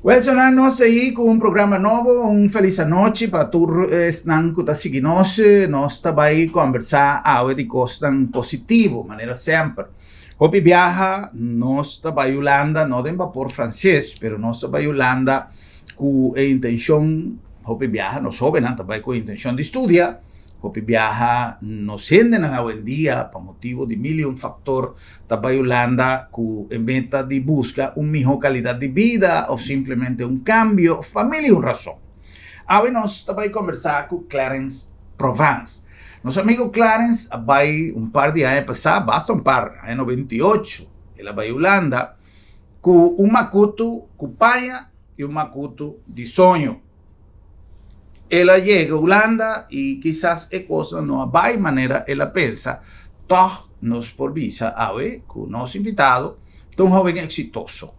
Welsonan nos ei ku un programa nobo, un felis anochi pa tur esnan ku ta sigui nos. Nos ta bai kombersá awe di kosnan positivo, manera semper. Hopi biaha nos ta bai Hulanda, no den bapor franses, pero nos ta bai Hulanda ku e intenshon, hopi biaha nos hóbennan ta bai ku e intenshon di studia. Hopi biaha nos hendenan awendia pa motibo di mil y un factor ta bay Hulanda cu e meta di busca un miho calidad di bida of simplemente un cambio of pa mil y un razon. Awe nos ta bay combersa cu Clarence Provence. Nos amigo Clarence a bay un par di aña pasa, basta un par, aña 98 el a bay Hulanda cu un macutu cu paña y un macutu di soño. El a yega Hulanda y kisas e cosnan no a bay manera el a pensa, tog nos por bisa awe cu nos invitado ta un hoben exitoso.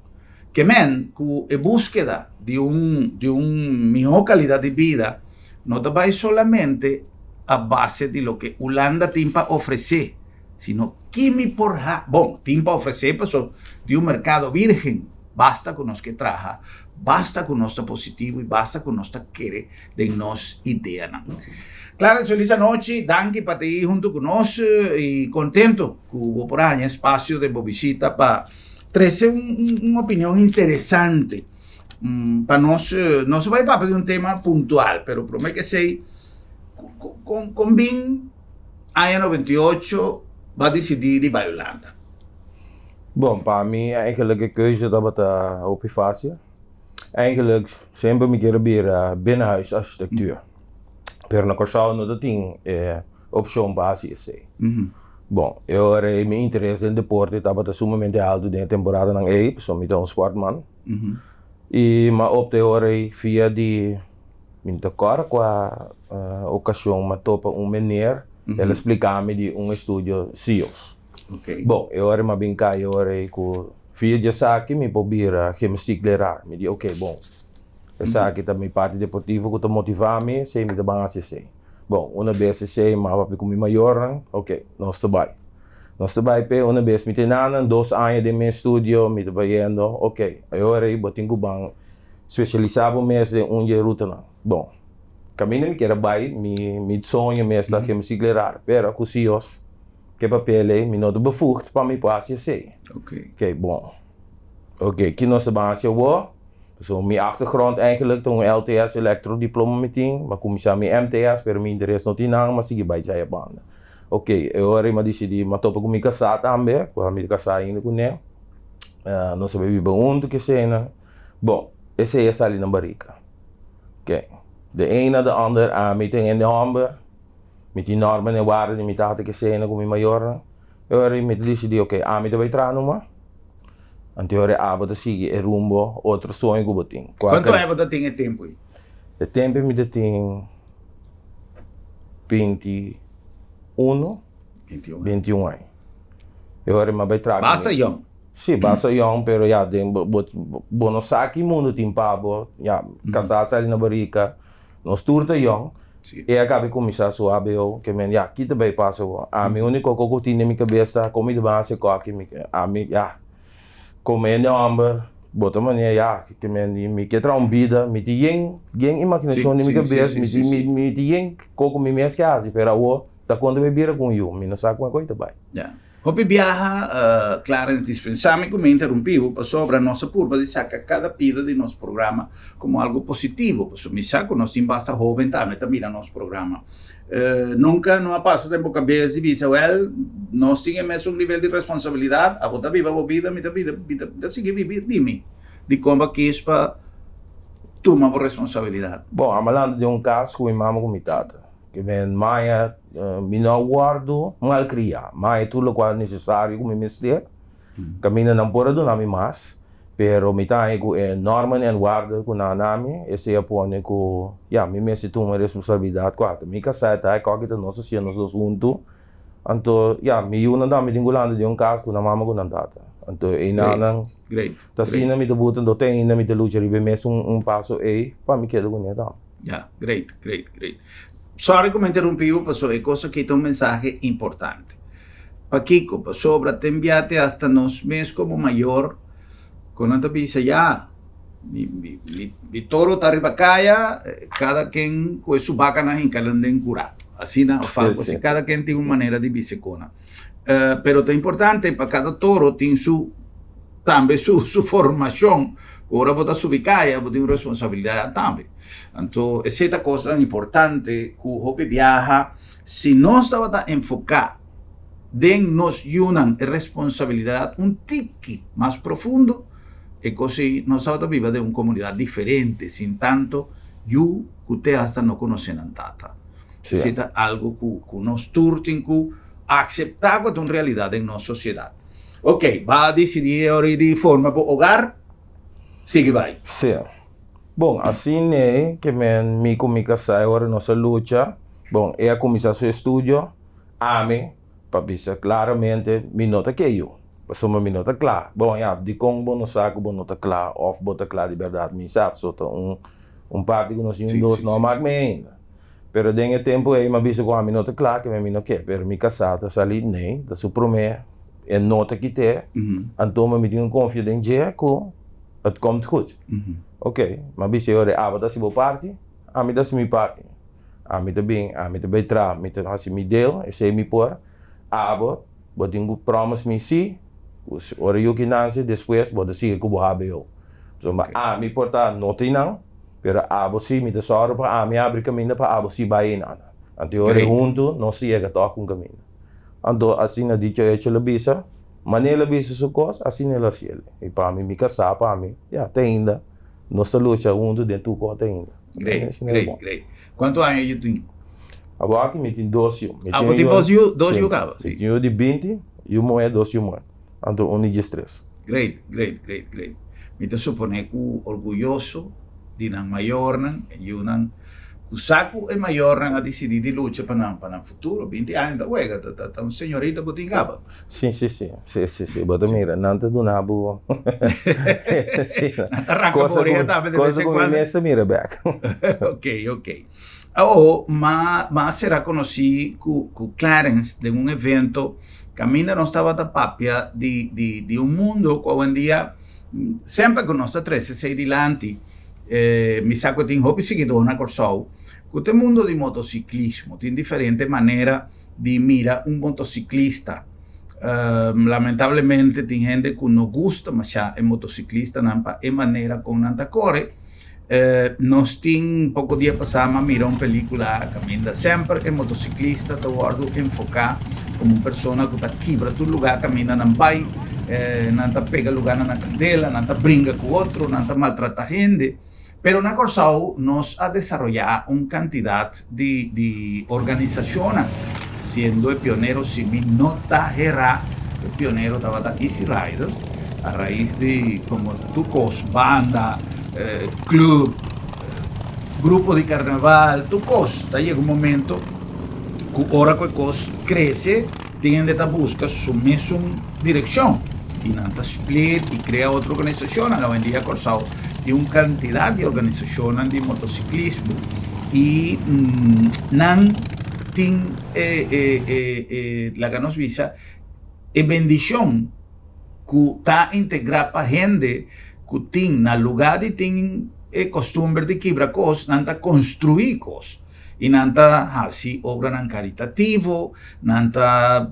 Ke men cu e buskeda di un di un miho calidad di bida no ta bay solamente a base di loke Hulanda tin pa ofrece, sino ki mi por ha, bon, tin pa ofrece paso di un mercado virgen. Basta ku nos ke traha, basta ku nos ta positivo i basta ku nos ta kere den nos ideanan. Clarence, felis anochi, danki pa ta ei huntu ku nos i kontento ku bo por a haña espasio den bo bishita pa trese un opinion interesante pa nos. Nos a bai papia di un tema puntual, pero prome ke esei, kon bin aña 98 bo a disidí di bai Hulanda? Bon, pa mi eigenlijk e keuze tabata hopi fácil. Eigenlijk semper mi kier a bira binnenhuisarchitectuur. Pero na Kòrsou no ta tin e opshon pa hasi esei. Bon, e ora ei mi interes den deporte tabata sumamente altu den e temporadanan ei, pasobra mi ta un sportman. I mi a opta e ora ei via di, mi no ta kòrda kua okashon, mi a topa un meneer, el a splika mi di un estudio CIOS. Okay. Bon, e ora mi a bin kai e ora ei ku via di esaki mi por bira gymnastiekleraar. Mi di oké, bon, esaki ta mi parti deportivo ku ta motivá mi, esei mi ta ban hasi esei. Bon, una bes esei mi a papia ku mi mayornan, oké, nos ta bai. Nos ta bai p'e, una bes mi tene nan dos aña den mi estudio, mi ta bayendo, oké, e ora ei bo tin ku ban spesialisá bo mes den un di e rutanan. Bon, kaminda mi kier a bai, mi mi soño mes ta gymnastiekleraar, pero ku Sios. Ke papel ei mi no ta bevoegd pa mi por hasi esei. Oké. Oké, bon. Oké, ki nos ta ban hasi awor? So, mi achtergrond eigenlijk ta un LTS elektro diploma mi tin, mi a kuminsá mi MTS, pero mi interes no tin nan, mi a sigui bai djai a banda. Oké, e ora ei mi a disidí, mi a topa ku mi kasá tambe, ku mi ta kasá ainda kuné. Nos a bai biba huntu ku eseinan. Bon, esei a sali na barika. Oké, de een na de ander, ami ta hende hòmber. Mi tin norma den warda di mi tata ke sena ku mi mayornan. E ora mi ta disidí, oke, ami ta bai traha numa. Anto e ora abo ta sigui e rumbo otro soño ku bo tin. Kuantu aña bo ta tin e tempu ei? E tempu ei mi ta tin 21, 21 aña. E ora mi a bai traha. Basta yòn. Sí, basta yòn, pero ya den bo bo no sa ki mundu tin pa bo. Ya, kasá a sali na barika. Nos tur ta yòn. E a kabi kuminsá su HBO, ke men, ya, ki ta bai pasa awor? Ami úniko kos ku tin den mi kabes ta kon mi ta ban hasi kòki, mi ami, ya, komo hende hòmber, bo ta manera, ya, ke men, mi ke traha un bida, mi tin yen, yen imaginashon den mi kabes, mi tin, mi tin yen kos ku mi mes ke hasi, pero awor ta kon ta bai bira ku un yu, mi no sa kon e kos ta bai. Ya. Hopi biaha, Clarence, dispensá mi ku mi interumpí bo, pasobra nos a purba di saka kada pida di nos programa komo algu positivo, pasobra mi sa ku nos tin basta hóben tambe ta mira nos programa. Nunka no a pasa den bo kabes di bisa, wèl, nos tin e mesun nivel di responsabilidat, abo ta biba bo bida, mi ta bida, mi ta sigui biba di mi. Dikon bo a kis pa tuma bo responsabilidat? Bon, amo a lanta den un kas ku mi mama ku mi tata. Ke men maya mi no a wòrdu malkriá. Maya tur lokual nesesario ku mi mester. Kaminda nan por a duna mi mas, pero mi ta haña ku e normen en waarden ku nan a na mi, esei a pone ku ya, mi mester tuma e responsabilidat ku ata mi kasá e ta e kòki ta nos hasié nos dos huntu. Anto ya, mi yunan tambe tin ku lanta den un kas ku nan mama ku nan tata. Anto einanan ta asina mi ta buta, anto te ainda mi ta lucha riba e mesun un paso ei pa mi keda kuné tambe. Ya, great, great, great. Sorry ku mi interrumpí bo, pasobra e kos aki ta un mensahe importante. Pakiko? Pasobra ta enviá te hasta nos mes komo mayor ku nan ta bisa, ya, Mi, mi, mi, mi toro ta riba kaya, kada ken ku e su bakanan hinka nan den kurá. Asina of algo así. Kada ken tin un manera di bisa kona. Pero ta importante pa kada toro tin su tambe su su formashon. Ora bo ta subi kaya bo tin un responsabilidat tambe. Anto esei ta kosnan importante ku hopi biaha si nos tabata enfoká den nos yunan e responsabilidat un tiki mas profundo, e kos ei nos tabata biba den un komunidat diferente sin tanto yu ku te hasta no konosé nan tata. Esei ta algu ku nos tur tin ku akseptá ku ta un realidat den nos sosiedat. Ok, ba a disidí e ora ei di forma bo hogar, sigui bai. Sí. Bon, asina ei ke men mi ku mi kasá e ora nos a lucha, bon, e a kuminsá su estudio, ami, pa bisa klaramente, mi no ta ke yu, pasobra mi no ta kla. Bon, ya, dikon bo no sa ku bo no ta kla òf bo ta kla di bèrdat? Mi sa, pasobra ta un un parti ku nos tin un dos no a mak mi ainda. Pero den e tempu ei mi a bisa ku ami no ta kla, ke mi no ke. Pero mi kasá ta sali, nee, ta su promé, e no ta kit'é, anto mi tin ku konfia den dje ku het komt goed. Ok, mi a bisa e ora ei, abo ta hasi bo parti, ami ta hasi mi parti. Ami ta bin, ami ta bai traha, mi ta hasi mi deel, esei mi por. Abo, bo tin ku promise mi si, ku ora yuki nanse despues bo ta sigui ku bo hbo. Pasobra ami por ta no tin nan, pero abo si, mi ta sòru pa ami abri kaminda pa abo si bai einan. Anto e ora ei huntu nos ta yega tòg un kaminda. Anto asina dicho hecho el a bisa, manera el a bisa su kos, asina el a hasi el. I pa mi, mi kasá pa mi, ya, te ainda nos ta lucha huntu den tur kos te ainda. Great, great, great. Kuantu aña yu tin? Abo aki mi tin dos yu. Mi ah, bo tin dos yu, dos yu kaba? Si. Mi tin yu di binti, yu muhé, dos yu muhé. Anto un di diestres. Great, great, great, great. Mi ta suponé ku orguyoso di nan mayornan, e yunan ku sa ku e mayornan a disidí di lucha pa nan, pa nan futuro. Binti aña ta wega, ta, ta, ta un señorita bo tin kaba. Si, si, si. Si, si, si. Bo ta mira, nan ta duna bo. Si. Nan ta ranka bo oreha tambe de bes en cuando. Cosa ku mi mes ta mira bek. Ok, ok. Awo, ma, ma a sera konosí ku, ku Clarence den un evento kaminda nos tabata papia di, di, di un mundo ku awendia semper ku nos ta trese esei dilanti, mi sa ku tin hopi siguidó na Kòrsou, ku ta e mundo di motosiklismo. Tin diferente manera di mira un motosiklista. Lamentablemente tin hende ku no gusta masha e motociclistanan pa e manera kon nan ta kore. Nos tin poko dia pasá mi a mira un pelikula kaminda semper e motociclista ta wòrdu enfoká komo un persona ku ta kibra tur lugá kaminda nan bai, nan ta pega lugánan na kandela, nan ta bringa ku otro, nan ta maltratá hende. Pero na Kòrsou nos a desaroyá un kantidat di di organisashonnan, siendo e pionero, si mi no ta herá, e pionero tabata Easy Riders, a rais di komo tur kos, banda, club, grupo di karnaval, tur kos. Ta yega un momento ku ora ku e kos krese, Tin hende ta buska su mesun direkshon i nan ta split i krea otro organisashonnan. Awendia Kòrsou tin un kantidat di organisashonnan di motosiklismo i nan tin e e laga nos bisa e bendishon ku ta integrá pa hende ku tin na lugá di tin e kostumber di kibra kos nan ta konstruí kos. I nan ta hasi obranan karitativo, nan ta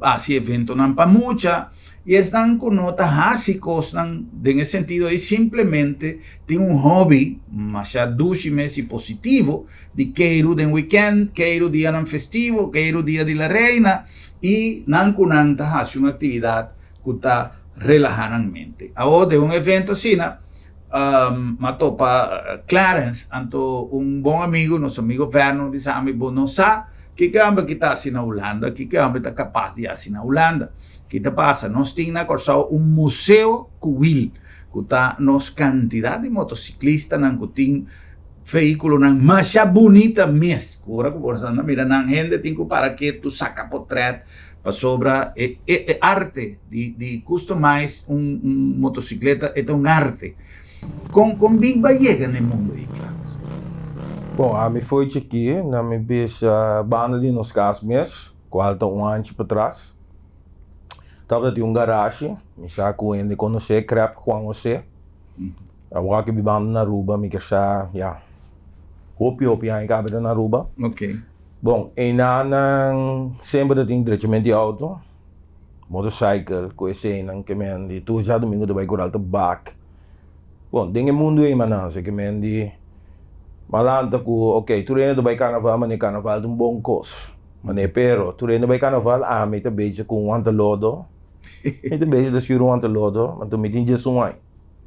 hasi eventonan pa mucha, i esnan ku no ta hasi kosnan den e sentido ei simplemente tin un hòbi masha dushi mes i positivo di keiru den wikènt, keiru dianan festivo, keiru dia di la reina, i nan ku nan ta hasi un aktividat ku ta relahá nan mente. Awor den un evento asina. M'a topa Clarence, anto un bon amigo, nos amigo Vernon bisa ami, bo no sa kiko e homber ki ta hasi na Hulanda, kiko e homber ta kapas di hasi na Hulanda. Ki ta pasa? Nos tin na Kòrsou un museo ku wil, ku ta nos kantidat di motosiklistanan ku tin vehíkulonan masha bunita mes, ku ora ku bo sta mira nan hende tin ku para ketu saka potrèt Pasobra e e arte di di customize un un motocicleta e ta un arte. Con con bin bo a yega na e mundo ei, Clarence? Bon, ami foi chikí na mi bisa banda di nos kas mes, kual ta un anchi patras. Tabata tin un garashi, mi sa ku hende konosé, Crep Juan José. Awor aki bibando na Aruba mi ke sa ya hopi hopi aña kaba ta na Aruba. Bon einanan semper ta tin drechament di auto, motorcycle ku eseinan ke men di tur djadumingu ta bai koral ta bak. Bon den e mundu ei manan ke men di malanta ku ok tur hende ta bai karnaval mane karnaval ta un bon kos mane pero tur hende bai karnaval ami ta bezig ku un wanta lodo mi ta bezig ta skuru un wanta lodo anto mi tin djesun aña.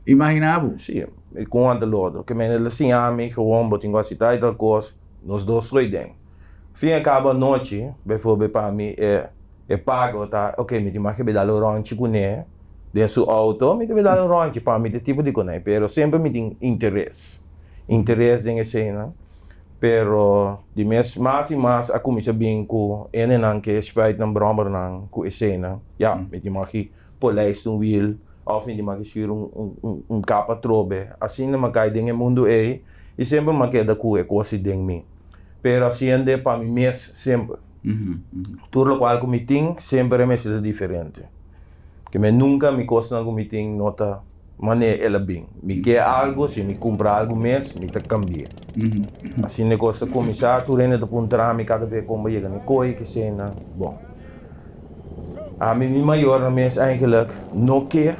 Imagina bo. Si, mi ku wanta lodo ke men el a siña mi gewoon bo tin ku hasi tal i tal kos nos dos soy den fin e kaba anochi bijvoorbeeld pa mi e E pago ta, ok, mi tin mag kebe dal un ròntji kuné den su outo, mi kebe dal un ròntji pa mi ta tipo di kuné, pero semper mi tin interes, interes den eseinan, pero di mes mas i mas a kuminsá bin ku hendenan ke spuit nan bròmernan ku eseinan, ya, mi tin mag polijst un wiel òf mi tin mag schuur un un kap atrobe, asina mi a kai den e mundu ei i semper mi a keda ku e kos ei den mi, pero hasiende pa mi mes semper. Tur lokual ku mi tin semper e mester ta diferente. Ke mi nunka mi kosnan ku mi tin no ta manera el a bin. Mi ke algu, si mi kumpra algu mes, mi ta kambia. Asina e kos ta kuminsá, tur hende ta puntra mi kada bes kon bo yega na e koi, kesena. Bon, ami mi mayornan mes eigenlik no ke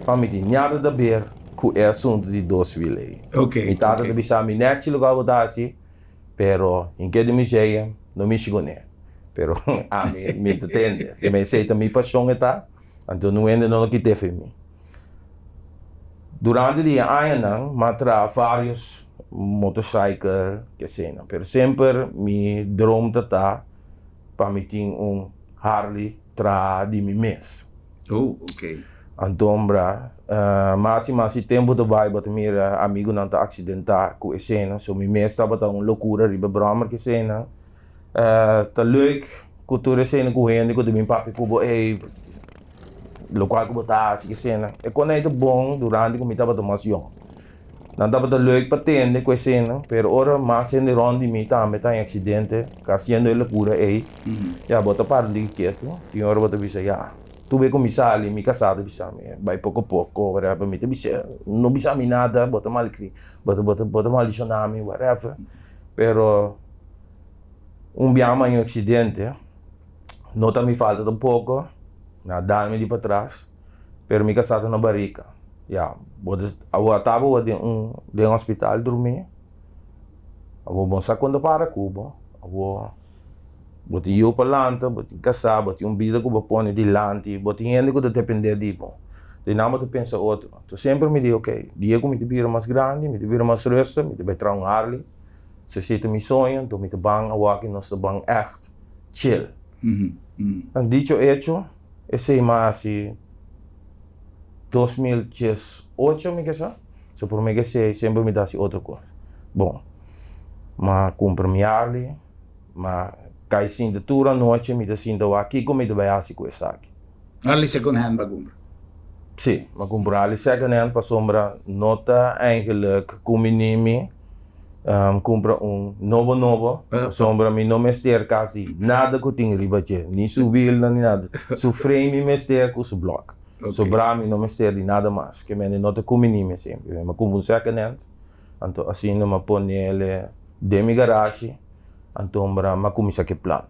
pa mi tin nada ta ber ku e asuntu di dos wiel ei. Mi tata ta bisa mi nèchi lokual bo ta hasi. Pero in ke di mi sheye no mishi kuné. Pero ami mi ta tende. Te mi esei ta mi pashon e ta, anto nun hende no lo kit'é for mi. Durante di e añanan m'a traha varios motorcycle ke asina, pero semper mi droom ta ta pa mi tin un Harley traha di mi mes. Oh, ok. Antombra, mas i mas i tempu ta bai bo ta mira amigunan ta aksidentá ku esena. So mi mes tabata un lokura riba bròmer ku esena. Ta leuk ku tur esena ku hende ku ta bin papia ku bo, ey, lokual ku bo ta hasi ku esena. E kos ei ta bon durante ku mi tabata mas yòn. Nan tabata leuk pa tende ku esena, pero ora mas hende rònt di mi tambe ta haña aksidente, hasiendo e lokura ei, ya bo ta para un diki ketu, tin ora bo ta bisa ya. Tur be ku mi sali, mi kasá ta bisa mi, bai poko poko, whatever. Mi ta bisa, no bisa mi nada, bo ta malkri, bo ta, bo ta, bo ta maldishoná mi, whatever. Pero un biaha mi haña un aksidente, no ta mi falta tampoko, mi a dal mi di patras, pero mi kasá ta na barika. Ya, bo ta, awor tabata bo den un, den hospital drumí, awor bo no sa kon ta para ku bo, awor. Bo tin yu pa lanta, bo tin kasá, bo tin un bida ku bo pone dilanti, bo tin hende ku ta dependé di bo. Di nan bo ta pensa otro. Enton semper mi di ok, dia ku mi ta bira mas grandi, mi ta bira mas ruster, mi ta bai traha un Harley. Si esei ta mi soño, enton mi ta ban awor nos ta ban ègt chill. En dicho hecho, esei mi a hasi 2018 mi ke sa. So promé ke esei semper mi ta hasi otro kos. Bon, mi a kumpra mi Harley. Ma kai sinta tur anochi mi ta sinta wak kiko mi ta bai hasi ku esaki. Harley second hand ba kumpra? Si, mi a kumpra Harley second hand pasobra no ta eigenlijk kumbiní mi kumpra un nobo nobo pasobra mi no mester kasi nada ku tin riba dje, ni su wielnan ni nada. Su frame mi mester ku su blok. Sobra mi no mester di nada mas. Ke mende no ta kumbiní mi semper. Mi a kumpra un second hand. Anto asina mi a pone el den mi garashi, anto mi a kuminsá ku e plan.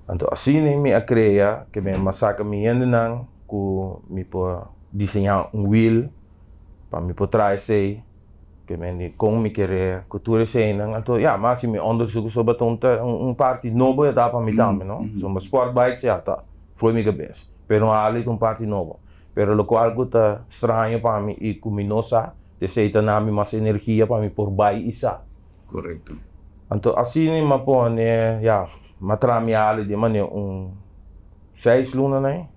Anto asina mi a krea ke mi a saka mi hendenan ku mi por diseñá un wiel pa mi por traha esei, ke men kon mi kere ku tur eseinan. Anto ya, mi a hasi mi onderzoek so ta un parti nobo e ta pa mi tambe no. So sport bikes ya ta for mi kabes, pero un Harley ta un parti nobo. Pero lokual ku ta straño pa mi i ku mi no sa, esei ta na mi mas energia pa mi por bai i sa. Korekto. Anto asina mi a pone, ya, mi a traha mi ali di manera un seis luna nei.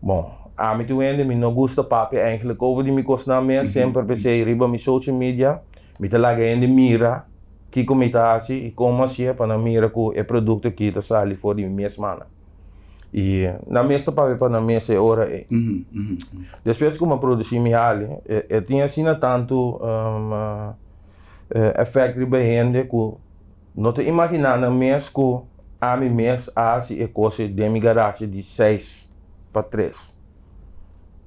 Bon, ami tur hende mi no gusta papia eigenlijk over di mi kosnan mes, semper p'esei riba mi social media mi ta laga hende mira kiko mi ta hasi i kon mi hasié pa nan mira ku e produkto aki ta sali for di mi mes mannan. I nan mes ta papia pa nan mes e ora ei. Despues ku mi a produsí mi hali, e tin asina tantu efèkt riba e hende ku no ta imaginá nan mes ku ami mes a hasi e kos ei den mi garashi di seis pa tres.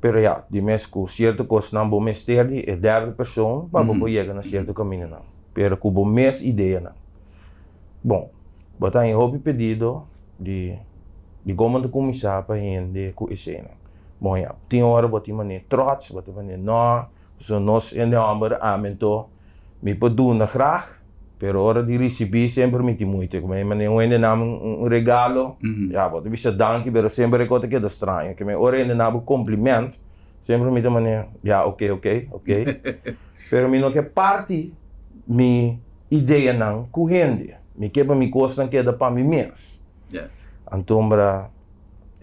Pero ya, di mes ku sierto kosnan bo mester di e derde persoon pa bo por yega na sierto kamindanan, pero ku bo mes ideanan. Bon, bo ta haña hopi pedido di di kon bo ta kuminsá pa hende ku eseinan. Bon ya, tin ora bo tin manera trots, bo tin manera no, pasobra nos hende hòmber ami anto mi por duna grag, pero ora di risibí semper mi tin moeite. Ku manera un hende na mi un regalo, ya bo ta bisa danki, pero semper e kos ta keda straño. Ke ora hende na bo kompliment, semper mi ta manera, ya oke, oke, oke. Pero mi no ke parti mi ideanan ku hende. Mi ke pa mi kosnan keda pa mi mes. Antombra.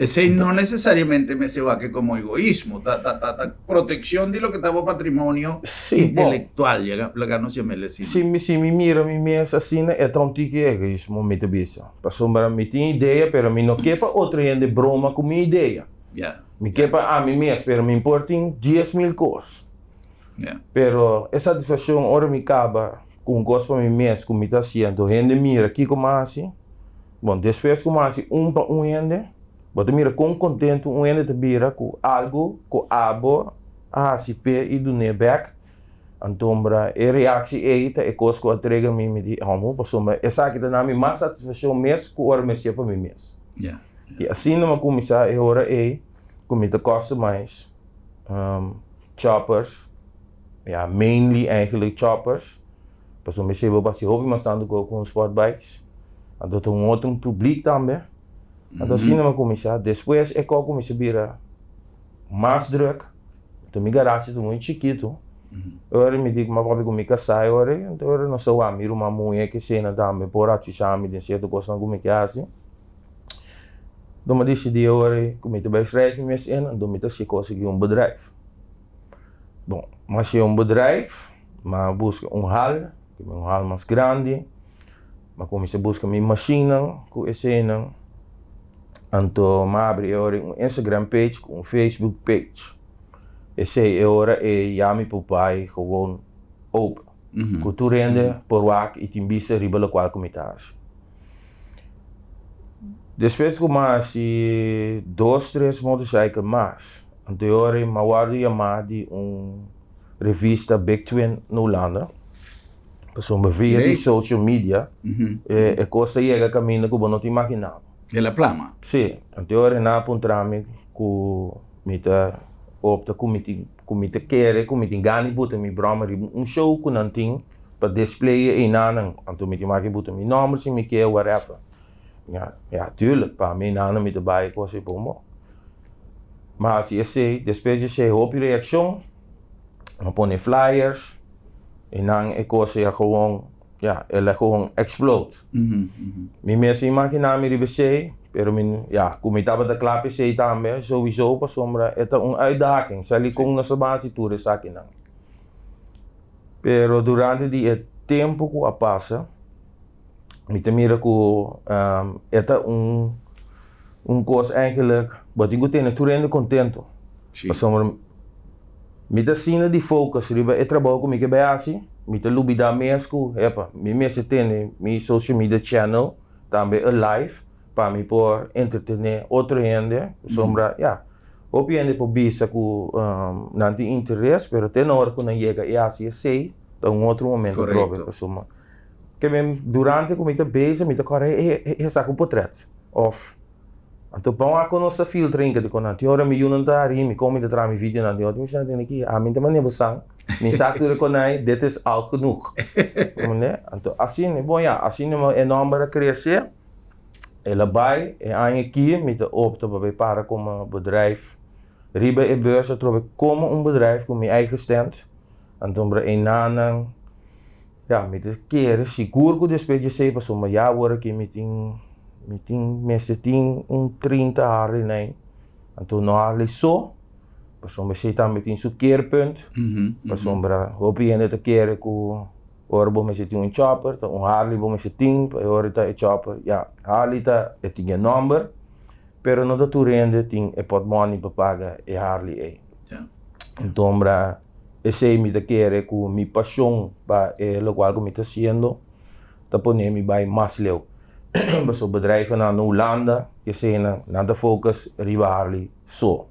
Esei no necesariamente mester wak como egoismo, ta ta ta ta proteccion di loke ta bo patrimonio intelectual, ya laga nos yam'el asina. Si mi si mi mira mi mes asina e ta un tiki egoismo mi ta bisa, pasobra mi tin idea pero mi no ke pa otro hende broma ku mi idea, mi ke pa ami mes pero mi por tin 10,000 kos, pero e satisfaccion ora mi kaba ku un kos pa mi mes ku mi ta hasiendo hende mira kiko mi a hasi. Bon, despues ku mi hasi un pa un hende, bo ta mira kon kontentu un hende ta bira ku algu ku abo a hasi p'e i dun'é bèk. Antombra e reaksi ei ta e kos ku a trega mi, mi di, Homo, pasobra esaki ta na mi mas satisfakshon mes ku ora mi hasié pa mi mes. I asina mi a kuminsá e ora ei ku mi ta customize choppers, ya, mainly eigenlijk choppers. Pasobra mi seba basi hopi mas tantu ku ku sport bikes. Anto ta un otro publiek tambe. Anto asina mi a kuminsá. Despues e kò kuminsá bira mas drùk. Anto mi garashi ta muy chikitu. E ora mi di ku mi a papia ku mi kasá e ora ei. Anto e ora nos ta wak mi ruman muhé ke esena tambe por achushá mi den sierto kosnan ku mi ke hasi. Anto mi a disidí e ora ei ku mi ta bai schrijf mi mes in. Anto mi ta hasi kos aki un bedrijf. Bon, mi a hasi un bedrijf. M'a buska un hal, un hal mas grandi. M'a kuminsá buska mi mashinnan ku eseinan. Anto m'a abri e ora un Instagram page ku un Facebook page. Esei e ora ei ya mi por bai gewoon open. Ku tur hende por wak i tin bista riba lokual ku mi ta hasi. Despues ku m'a hasi dos tres motorcycle mas, anto e ora ei m'a wòrdu yamá di un. Revista Big Twin na Hulanda. Pasobra via di social media e kos ta yega kaminda ku bo no ta imaginá bo. El a plama? Sí. Anto e ora nan a puntra mi ku mi ta opta ku mi tin ku mi ta kere ku mi tin gana di buta mi bròma riba un show ku nan tin pa display einanan. Anto mi tin wak buta mi nòmber si mi ke whatever. Ya, ya, tuurlijk, pa mi einanan mi ta bai kos ei bon bo. Mi a hasi esei, despues di esei hopi reakshon. A pone flyers y nan e cosa ya gewoon, ya, el a gewoon explode. Mi mes a imagina mi riba esey, pero mi, ya, cu mi tabata cla pa esey tambe, sowieso pasobra e ta un uitdaging, sali con nos a basi tur esakinan. Pero durante di e tempo cu a pasa, mi ta mira cu e ta un un cos eigenlijk bo tin cu tene tur hende contento. Pasobra mi ta asina di focus riba e trabou cu mi ke bay haci, mi ta lubida mes cu, epa, mi mester tene mi social media channel tambe alive pa mi por entretene otro hende, pasobra ya, hopi hende por bisa cu nan tin interes, pero te na ora cu nan yega y haci esey ta un otro momento atrobe, pasobra. Ke men durante ku mi ta bezig mi ta kòrda e e saka un potrèt òf anto pa wak ku nos ta filtra inka di konan tin ora mi yunan ta hari mi kon mi ta traha mi videonan tin ora mi sa tene ki ami ta manda bo san mi sa tur e konai dit is al genoeg mende anto asina bon ya asina e nòmber a krese el a bai e aña aki mi ta opta pa bai para komo bedrijf riba e beurs atrobe komo un bedrijf ku mi eigen stand anto enanan. Ya, mi ta kere sigur ku despues di esei pasobra ya awor aki mi tin mi tin mester tin un 30 Harley nei. Anto no Harley so, pasobra esei tambe tin su keerpunt. Pasobra hopi hende ta kere ku ora bo mester tin un chopper ta un Harley bo mester tin, pa e ora ta e chopper. Ya, Harley ta e tin e nòmber, pero no ta tur hende tin e pòtmòni pa paga e Harley ei. Entombra esei mi ta kere ku mi pashon pa e lokual ku mi ta hasiendo ta pone mi bai mas leu. Pasobra bedrijvennan na Hulanda eseinan nan ta focus riba Harley so.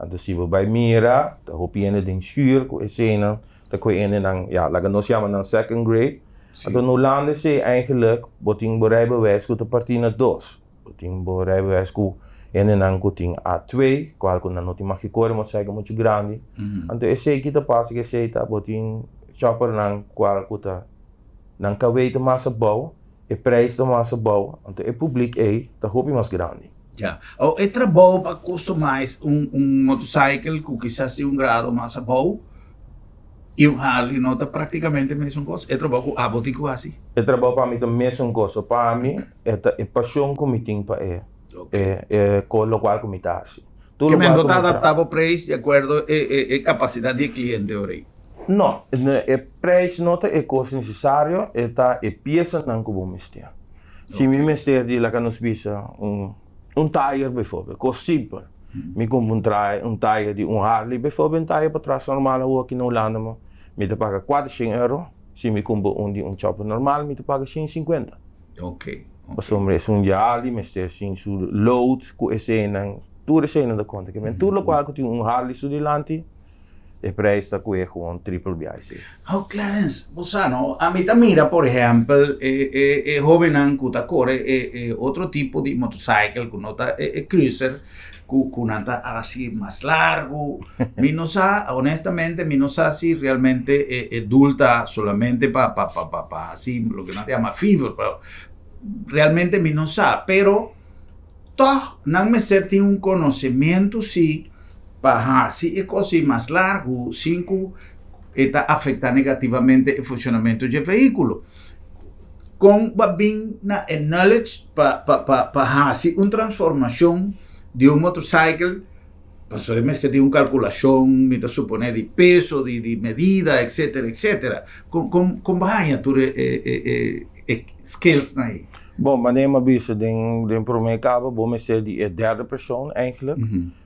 Anto si bo bai mira, ta hopi hende den schuur ku eseinan ta koe hendenan, ya, laga nos yama nan second grade. Anto na Hulanda esei eigenlijk bo tin bo rijbewijs ku ta partí na dos. Bo tin bo rijbewijs ku hendenan ku tin A twee, kual ku nan no tin mag di kore motorcycle muchu grandi. Anto esei ki ta pasa ku esei ta bo tin choppernan kual ku ta nan kawei ta mas abou, e prijs ta mas abou, anto e publiek ei ta hopi mas grandi. Ya. O e trabou pa customize un un motorcycle cu kisas tin un grado mas abou y un Harley no ta practicamente mesun cos? E trabou cu abo tin cu haci? E trabou pa mi ta mesun cos. So pa mi e ta e pasion cu mi tin pa e e e co locual cu mi ta haci. Tur Ke men locual bo cu ta mi ta. adapta bo prijs di acuerdo e e e capacidad di e cliente ora ei? No, e prijs no ta e cos necesario, e ta e piesanan cu bo mester. Si mi mester di laga nos bisa un un tayer bijvoorbeeld, kos simpel. Mi kumpra un trai un tayer di un Harley bijvoorbeeld, un tayer patras normal awor aki na Hulanda mo, mi ta paga kuatershen euro. Si mi kumpra un di un chopper normal mi ta paga shen sinkuenta. Pasobra esun di Harley mester sin su load ku eseinan, tur eseinan ta konta. Tur lokual ku tin un Harley su dilanti. E prijs ta cu e gewoon triple BIC. Oh Clarence, bo sa no, ami ta mira por ehempel e e e hobennan cu ta core e e otro tipo di motorcycle cu no ta e e cruiser cu cu nan ta haci mas largo, mi no sa honestamente mi no sa si realmente e e doel ta solamente pa pa pa pa haci loke nan ta yama fever pero realmente mi no sa pero Tòg nan mester tin un konosementu si pa hasi e kos ei mas largu sin ku e ta afektá negativamente e funshonamentu dje vehíkulo. Kon bo a bin na e knowledge pa pa pa pa hasi un transformashon di un motorcycle? Pasobra e mester tin un kalkulashon, mi ta suponé, di peso, di di medida, etcetera, etcetera. Kon kon kon bo a haña tur e e e e skillsnan ei? Bon, manera mi a bisa den den prome kaba, bo mester di e derde persoon eigenlijk.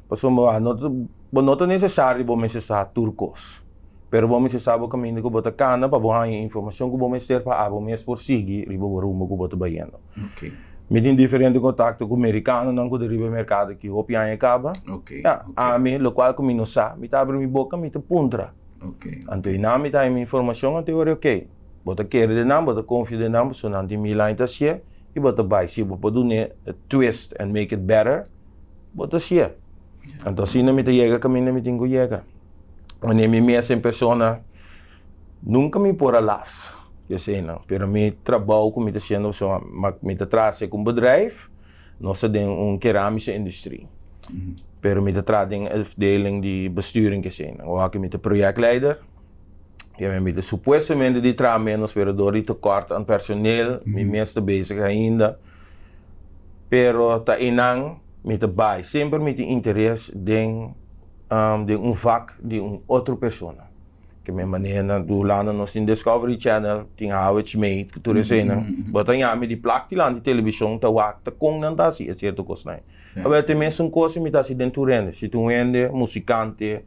Pasobra bo no ta bo no ta nesesario bo mester sa tur kos. Pero bo mester sa bo kaminda ku bo ta kana pa bo haña e informashon ku bo mester pa abo mes por sigui riba bo rumbo ku bo ta bayendo. Mi tin diferente kontakto ku merikanonan ku ta riba e merkado aki hopi aña kaba. Ya, ami lokual ku mi no sa, mi ta abri mi boka mi ta puntra. Anto i nan mi ta haña mi informashon anto e ora oke. Bo ta kere den nan, bo ta konfia den nan, pasobra nan tin mil aña ta hasié i bo ta bai. Si bo por dun'é a twist and make it better, bo ta hasié. Anto asina mi ta yega kaminda mi tin ku yega. Wanneer mi mes en persona, nunka mi por a las eseinan, pero mi trabou ku mi ta hasiendo pasobra mi ta traha ku un bedrijf, nos ta den un keramische industrie, pero mi ta traha den afdeling di besturing eseinan. Awor mi ta projectleider. Ja, mi ta supuestamente di traha menos, pero door di tekort aan personeel, mi mes ta bezig ainda. Pero ta einan mi ta bai. Semper mi tin interes den, den un vak di un otro persona. Ke mi manera na Hulanda nos tin Discovery Channel, tin How It's Made, ku tur eseinan. Bo ta yami di plak dilanti televishon ta wak ta kon nan ta hasi e sierto kosnan. Awel ta e mesun kos mi ta hasi den tur hende. Si ta un hende musikante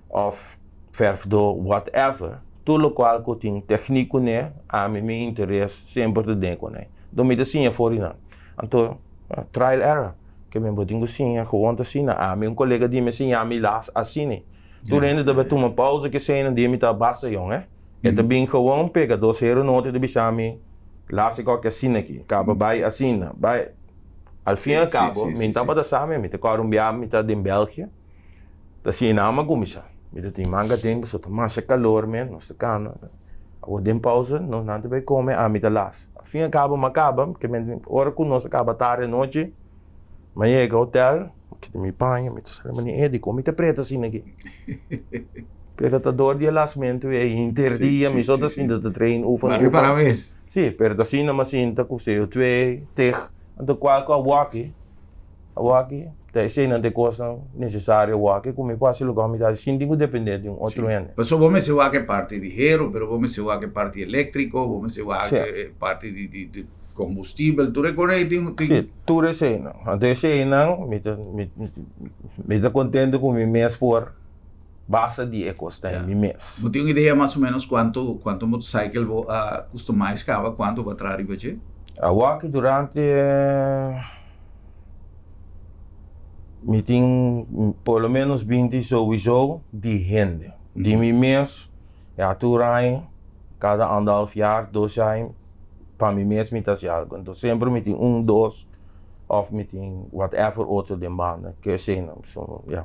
òf verfdó whatever, tur lokual ku tin teknik kuné, ami mi interes semper ta den kuné. Enton mi ta siña for di nan. Anto trial error, ke men bo tin ku siña gewoon ta asina. Ami un kolega di mi a siña mi las asina. Tur hende ta bai tuma pausa ke esei nan di mi ta basta yòn eh. E ta bin gewoon pega dos hero nota e ta bisa mi las e koke asina aki, kaba bai asina, bai. Al fin al kabo mi tabata sa mi, mi ta kòrda un biaha mi ta den België. Ta asina nan a kuminsá. Mi ta tin manga tempu pasobra ta masha kalor men, nos ta kana. Awor den pausa nos nan ta bai kome, ami ta las. Al fin al kabo mi a kaba, ke men ora ku nos a kaba tardi anochi, mi a yega hotel, mi kita mi paña, mi ta sali manera, e dikon mi ta preta asina aki? Pero ta dor di e lasmentu ei, henter dia mi so ta sinta ta train, oefen, oefen. Si, pero ta asina mi a sinta ku seo twee, teg, anto kual ku a wòki. Awaki, ta eseinan ta e kosnan nesesario awaki ku mi por hasi loke mi ta hasi sin tin ku dependé di un otro hende. Pasobra bo mester wak e parti di hero, pero bo mester wak e parti eléktriko, bo mester wak e parti di kombustibel, tur e kosnan ei tin. Sí, tur eseinan. Anto eseinan mi ta mi ta kontento ku mi mes por basa di e kosnan ei mi mes. Bo tin un idea mas o ménos kuantu kuantu motorcycle bo a customize kaba, kuantu bo a traha riba dje? Awaki durante. Mi tin por lo menos binti souiso di hende. Di mi mes, ya tur aña, kada anderhalf jaar, dos aña, pa mi mes mi ta hasi algo. Enton semper mi tin un, dos of mi tin whatever otro den banda ke eseinan. So, ya.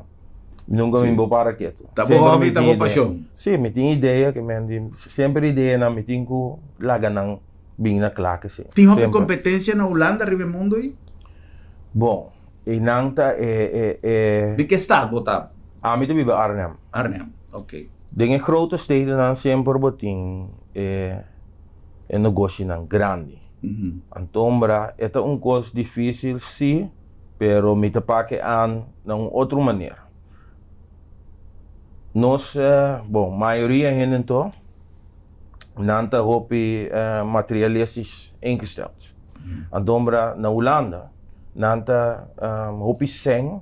Nunka mi bo para ketu. Ta bo hobby, ta bo pasion. Si, mi tin idea ke men di, semper ideanan mi tin ku laga nan bin na kla ke esei. Tin hopi kompetensia na Hulanda riba e mundo ei? Bon, einan ta e, e, e. Di ke stad bo ta? Ami ta biba Arnhem. Arnhem, ok. Den e grote stedennan semper bo tin e e negoshinan grandi. Antombra e ta un kos difísil sí, pero mi ta pake an na un otro manera. Nos, bon, mayoria hende anto, nan ta hopi materialistisch ingesteld. Antombra na Hulanda nan ta hopi sèn.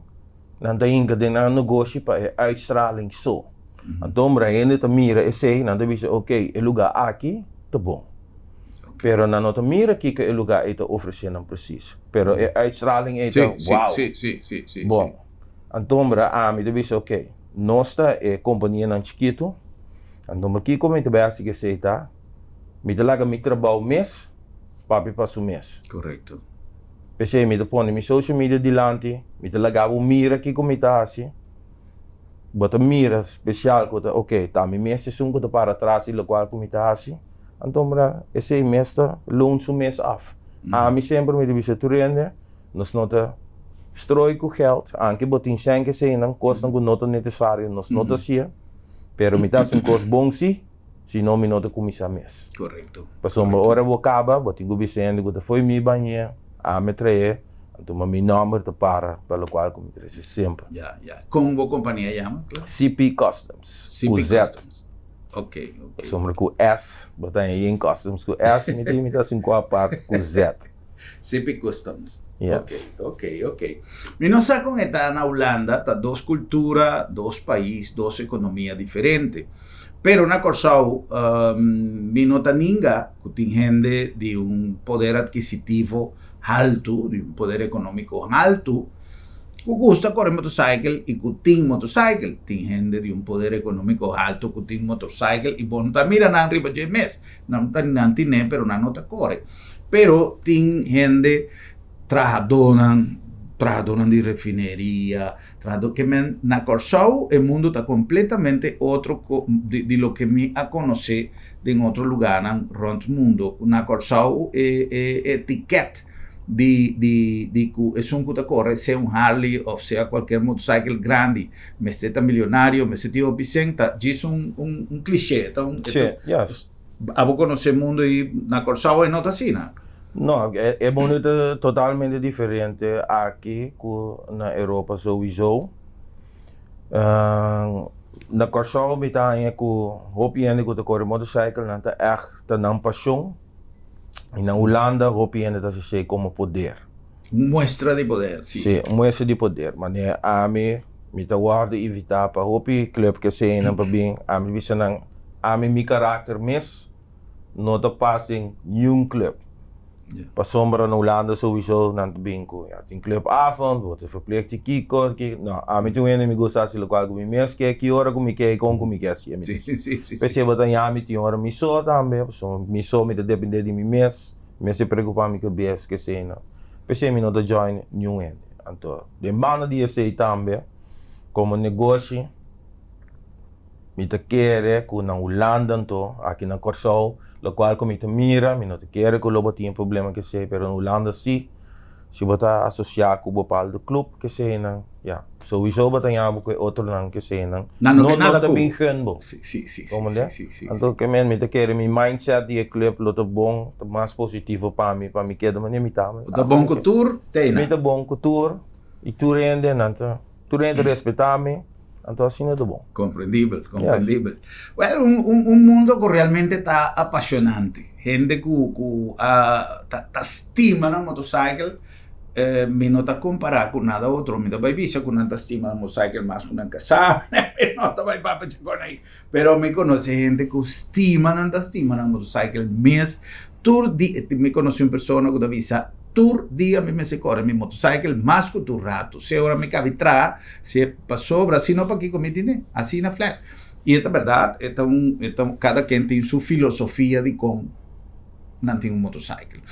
Nan ta hinka den nan negoshi pa e uitstraling so. Anto ora hende ta mira esei, nan ta bisa, ok, e lugá aki ta bon. Pero nan no ta mira kiko e lugá ei ta ofresé nan presis. Pero e uitstraling ei ta, wow! Bon. Anto ora ami ta bisa, ok, nos ta e kompanianan chikitu, anto ora kiko mi ta bai hasi ku esei ta, mi ta laga mi trabou mes papia pa su mes. Korekto. P'esei mi ta pone mi social media dilanti, mi ta laga bo mira kiko mi ta hasi. Bo ta mira spesial ku ta ok, ta mi mes esun ku ta para tras di lokual ku mi ta hasi. Anto mira esei mes ta loon su mes af. Ami semper mi ta bisa tur hende, nos no ta strooi ku geld, anke bo tin sèn ku eseinan, kosnan ku no ta netesario nos no ta hasié, pero mi ta hasi un kos bon si. Si no mi no ta kuminsá mes. Korekto. Pasobra ora bo kaba, bo tin ku bisa hende ku ta fo'i mi bañ'é, ami tra'é, anto ma mi nòmber ta para pa lokual ku mi trese semper. Ya, ya. Kon bo kompania yama, Kla? CP Customs. CP Ku Z. Customs. Ok, ok. Pasobra ku S, bo ta haña yen Customs ku S, mi tin mi ta hasi un kos apart ku Z. CP Customs. Yes. Ok, ok, ok. Mi no sa kon e ta na Hulanda, ta dos kultura, dos pais, dos ekonomia diferente. Pero na Kòrsou mi no ta ninga ku tin hende di un poder adkisitivo haltu, di un poder ekonómiko haltu, ku gusta kore motosaikel i ku tin motosaikel. Tin hende di un poder ekonómiko haltu ku tin motosaikel i bo no ta mira nan riba dje mes. Nan ta nan tin'é pero nan no ta kore. Pero tin hende trahadónan, trahadónan di refineria, trahadó ke men na Kòrsou e mundu ta kompletamente otro di di loke mi a konosé den otro lugánan rònt mundu. Na Kòrsou e e etikèt di di di ku esun ku ta kore sea un Harley òf sea kualkier motosaikel grandi mester ta milionario, mester tin hopi sèn ta djis un un un klishé, ta un Sí, yes. Abo konosé mundu i na Kòrsou e no ta asina? No, e mundu ta totalmente diferente aki ku na Europa souiso. Na Kòrsou mi ta haña ku hopi hende ku ta kore motorcycle nan ta ègt ta nan pashon i na Hulanda hopi hende ta hasi esei komo poder. Un muestra di poder, si. Si, un muestra di poder. Manera ami, mi ta wòrdu invitá pa hopi club ke eseinan pa bin, ami bisa nan, ami mi karakter mes no ta pas den niun club. Pasobra na Hulanda souiso nan ta bin ku, ya tin clubavond, bo ta verplicht di kiko, kiko, no, ami tin un hende mi gusta hasi lokual ku mi mes ke, ki ora ku mi ke i kon ku mi ke hasié. P'esei bo ta haña mi tin ora mi so tambe, pasobra mi so mi ta dependé di mi mes. Mester preocupa mi cabes cu esey no. P'esey mi no ta join niun hende. Anto den banda di esey tambe, como negoshi mi ta kere cu na Hulanda anto, aki na Corsou, locual cu mi ta mira, mi no ta kere cu lo bo tin problema cu esey, pero na Hulanda si. Si bo ta asocia cu bepaalde club keseynan, ya, souiso bo ta ña bo cu e otronan keseynan. Nan no ke nada No ta cu bo. bin gun bo. Si, si, si, si, Comprende? si, si, si. Anto ke men mi ta kere mi mindset di e club lo ta bon, ta mas positivo pa mi, pa mi keda manera mi ta. Bo ta bon cu tur teynan. Mi ta bon cu tur y tur hende nan ta, tur hende ta respeta mi, anto asina ta bon. Comprendibel, comprendibel. Well, un, un, un mundo cu realmente ta apasionante. Hende cu, cu a, ta, ta stima nan motorcycle, eh, mi no ta compara cu nada otro. Mi ta bay bisa cu nan ta stima nan motorcycle mas cu nan casa, mi no ta bay papia djagon ahi. Pero mi conoce hende cu stima nan, ta stima nan motorcycle mes. Tur di, mi conoce un persona cu ta bisa. Tur dia mi mester kore mi motorcycle mas ku tur ratu. Sea ora mi kabi traha, sea pasobra, si no pakiko mi tine? Asina flat. I e ta bèrdat, e ta un, e ta kada ken tin su filosofia di kon nan tin un motorcycle.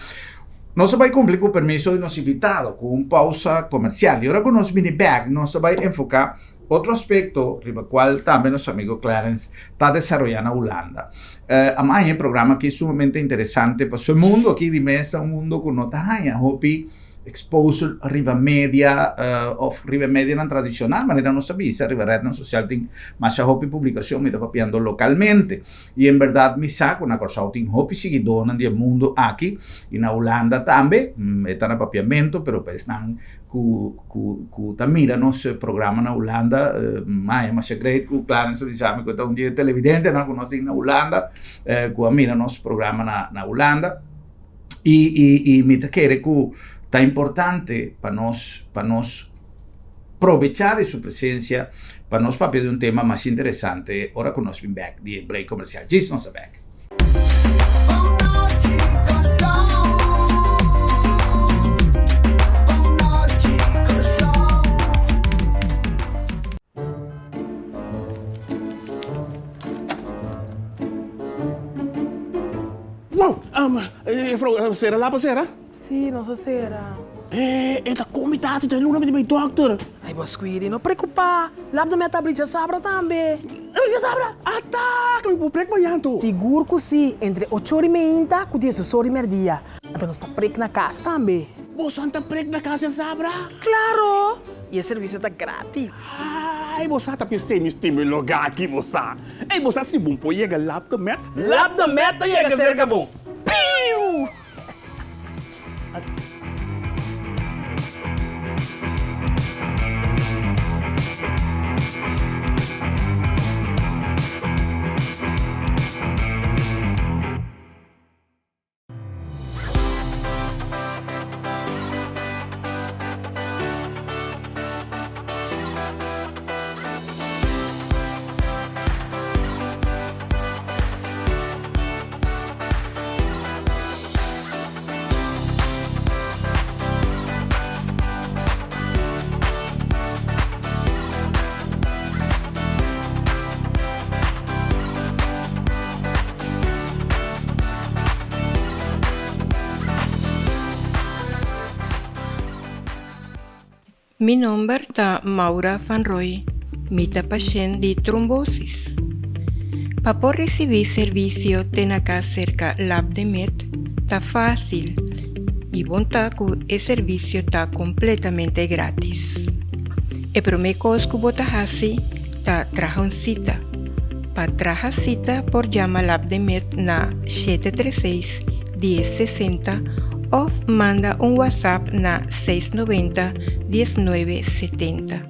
Nos a bai kumpli ku permiso di nos invitado ku un pausa komersial i ora ku nos bini bèk nos a bai enfoká otro aspekto riba kual tambe nos amigo Clarence ta desaroyá na Hulanda. A haña e programa aki sumamente interesante pasobra e mundo aki di mes ta un mundo ku no ta haña hopi exposure riba media of riba e medianan tradicional manera nos ta bisa riba rednan social tin masha hopi publicacion mi ta papiando localmente y en berdad mi sa cu na Corsou tin hopi siguidornan di e mundo aki y na Hulanda tambe e ta na papiamento pero pa esnan cu cu cu ta mira nos programa na Hulanda maya masha great cu Clarence a bisa mi cu ta un di e televidentenan cu nos tin na Hulanda cu a mira nos programa na na Hulanda. I i i mi ta kere ku ta importante pa nos pa nos probechá di su presensia pa nos papia di un tema mas interesante ora ku nos bin bèk di e break komersial. Djis nos a bèk. Wow! Juffrouw, sera lap a sera? Sí, nos a sera. E ta komi ta hasi djaluna mi ta bai dòkter. Ai bo Squiri, no preokupá. Lap de mi a ta abri djasabra tambe. Abri djasabra? Ata! Ke mi por prek mañan anto? Sigur ku sí, entre ocho ora i meinta ku diesdos ora i mèrdia. Anto nos ta prek na kas tambe. Boso ta prek na kas djasabra? Klaro! I e servisio ta gratis. Ai, bo sa ta pis'é mi stima e lugá aki, bo sa. Ei, bo sa si bon por yega Lab de Met? Lab de Met ta yega serka bo. Piu! Mi nomber ta Maura van Rooij, mi ta pashent di trombosis. Pa por ricibi servicio te na cas cerca Lab de Med ta facil y bon ta cu e servicio ta completamente gratis. E prome cos cu bo ta haci ta traha un cita. Pa traha cita por jama Lab de Med na shete tres seis, dies sesenta of manda un WhatsApp na seis noventa, diesnuebe setenta.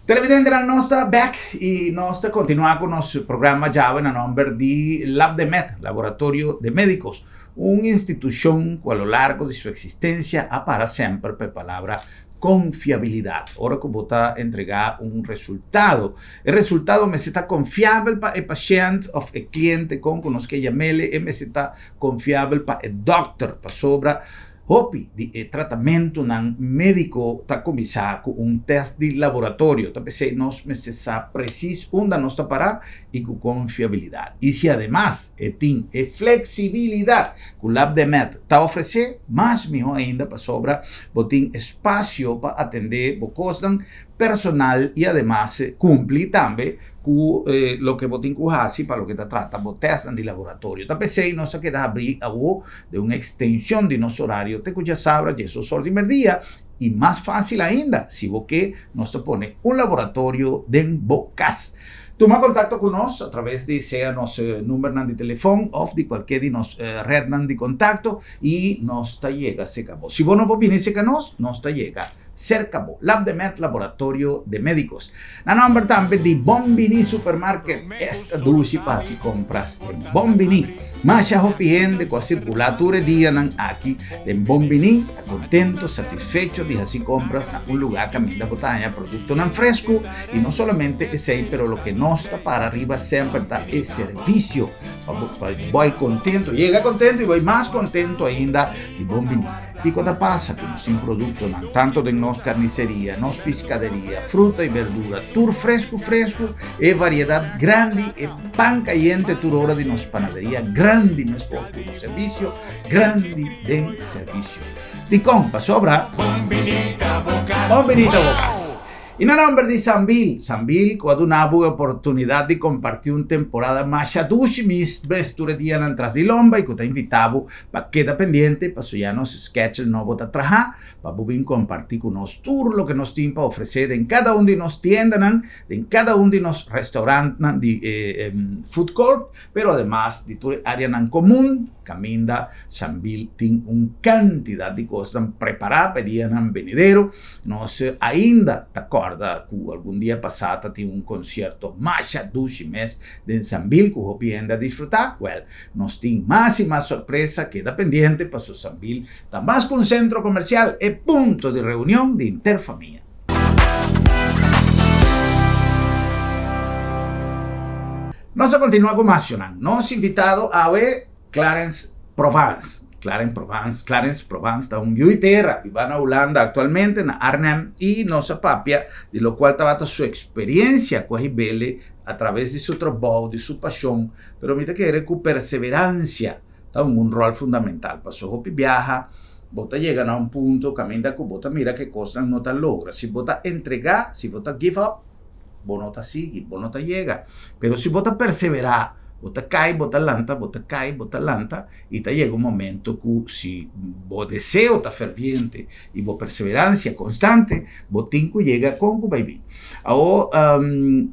Televidentenan nos ta bek y nos ta continua cu nos programa djawe na nomber di Labdemed, Laboratorio de Medicos, un institucion cu a lo largo di su existencia a para semper pa e palabra confiabilidad. Ora cu bo ta entrega un resultado, e resultado mester ta confiabel pa e pashent of e cliente con cu nos ke yamele, e mester ta confiabel pa e dokter pasobra Hopi di e tratamentunan médiko ta kuminsá ku un tèst di laboratorio. Ta p'esei nos mester sa presis unda nos ta pará i ku konfiabilidat. I si ademas e tin e fleksibilidat ku LabdeMed ta ofresé, mas mihó ainda pasobra bo tin espasio pa atendé bo kosnan personal i ademas kumpli tambe ku loke bo tin ku hasi pa loke ta trata bo tèstnan di laboratorio. Ta p'esei nos a keda habrí awo den un ekstenshon di nos orario te ku djasabra diesdos or di merdia i mas fásil ainda si bo ke nos ta pone un laboratorio den bo kas. Tuma kontakto ku nos a traves di sea nos numbernan di telefòn òf di kualke di nos retnan di kontakto i nos ta yega serka bo. Si bo no por bini serka nos, nos ta yega. Serka bo. Lab de Med Laboratorio de Medicos. Na nomber tambe di Bon Bini Supermarket. Esta dushi pa hasi compras den Bon Bini. Masha hopi hende ku a sirkulá tur e dianan aki den Bon Bini ta kontento, satisfecho di hasi compras na un lugá kaminda bo ta haña produktonan fresku i no solamente esei pero loke nos ta para riba semper ta e servisio pa bo pa bai kontento, yega kontento i bai mas kontento ainda di Bon Bini. Kiko ta pasa ku nos tin produktonan tantu den nos karniseria, nos piskaderia, fruta i berdura, tur fresku fresku, e variedat grandi, e pan kayente tur ora di nos panaderia grandi meskos ku nos servisio grandi den servisio. Dikon? Pasobra Bon bini ta bo kas! I na nomber di Sambil, Sambil ku a duna bo e oportunidat di kompartí un temporada masha dushi mis bes tur e dianan tras di lomba i ku ta invitá bo pa keda pendiente paso ya nos schedule nobo ta traha pa bo bin kompartí ku nos tur loke nos tin pa ofresé den kada un di nos tiendanan, den kada un di nos restaurantnan di food court, pero ademas di tur e áreanan komun. Kaminda Sambil tin un kantidat di kosnan prepará pa e dianan benidero. Nos ainda ta kòrda ku algun dia pasá ta tin un konsierto masha dushi mes den Sambil ku hopi hende a disfrutá. Wèl, nos tin mas i mas sorpresa, keda pendiente paso Sambil ta mas ku un sentro komersial, e punto di reunion di henter famia. Nos a kontinuá ku mas shonnan. Nos invitado awe Clarence Provence. Clarence Provence, Clarence Provence ta un yu di tera, biba na Hulanda aktualmente, na Arnhem, i nos a papia di lokual tabata su eksperensia ku a hib'el a traves di su trabou, di su pashon, pero mi ta kere ku perseveransia ta hunga un ròl fundamental. Pasobra hopi biaha bo ta yega na un punto kaminda ku bo ta mira ku e kosnan no ta logra. Si bo ta entregá, si bo ta give up, bo no ta sigui, bo no ta yega. Pero si bo ta perseverá, bo ta kai, bo ta lanta, bo ta kai, bo ta lanta, i ta yega un momento ku si bo deseo ta ferviente i bo perseveransia konstante, bo tin ku yega kon ku bai bin. Awor,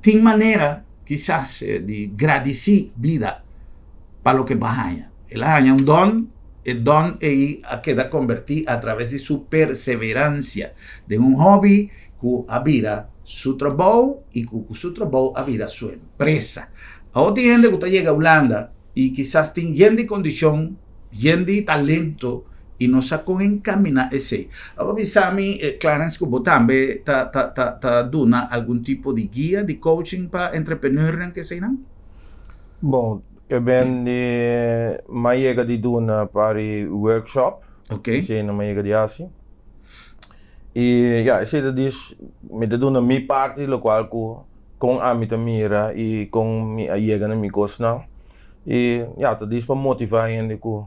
tin manera kisas di gradisí bida pa loke bo a haña. El a haña un don, e don ei a keda kombertí atraves di su perseveransia den un hòbi ku a bira su trabou i ku ku su trabou a bira su empresa. Awor tin hende ku ta yega Hulanda i kisas tin yen di kondishon, yen di talento i no sa kon enkaminá esei. Awor bisa mi, Clarence, ku bo tambe ta ta ta ta duna algun tipo di guia, di coaching pa entrepreneurnan ku eseinan? Bon, e ben di m'a yega di duna par di workshop. Oké. Eseinan m'a yega di hasi. I ya, esei ta dis, mi ta duna mi parti lokual ku kon ami ta mira i kon mi a yega na mi kosnan. I ya, ta dis pa motivá hende ku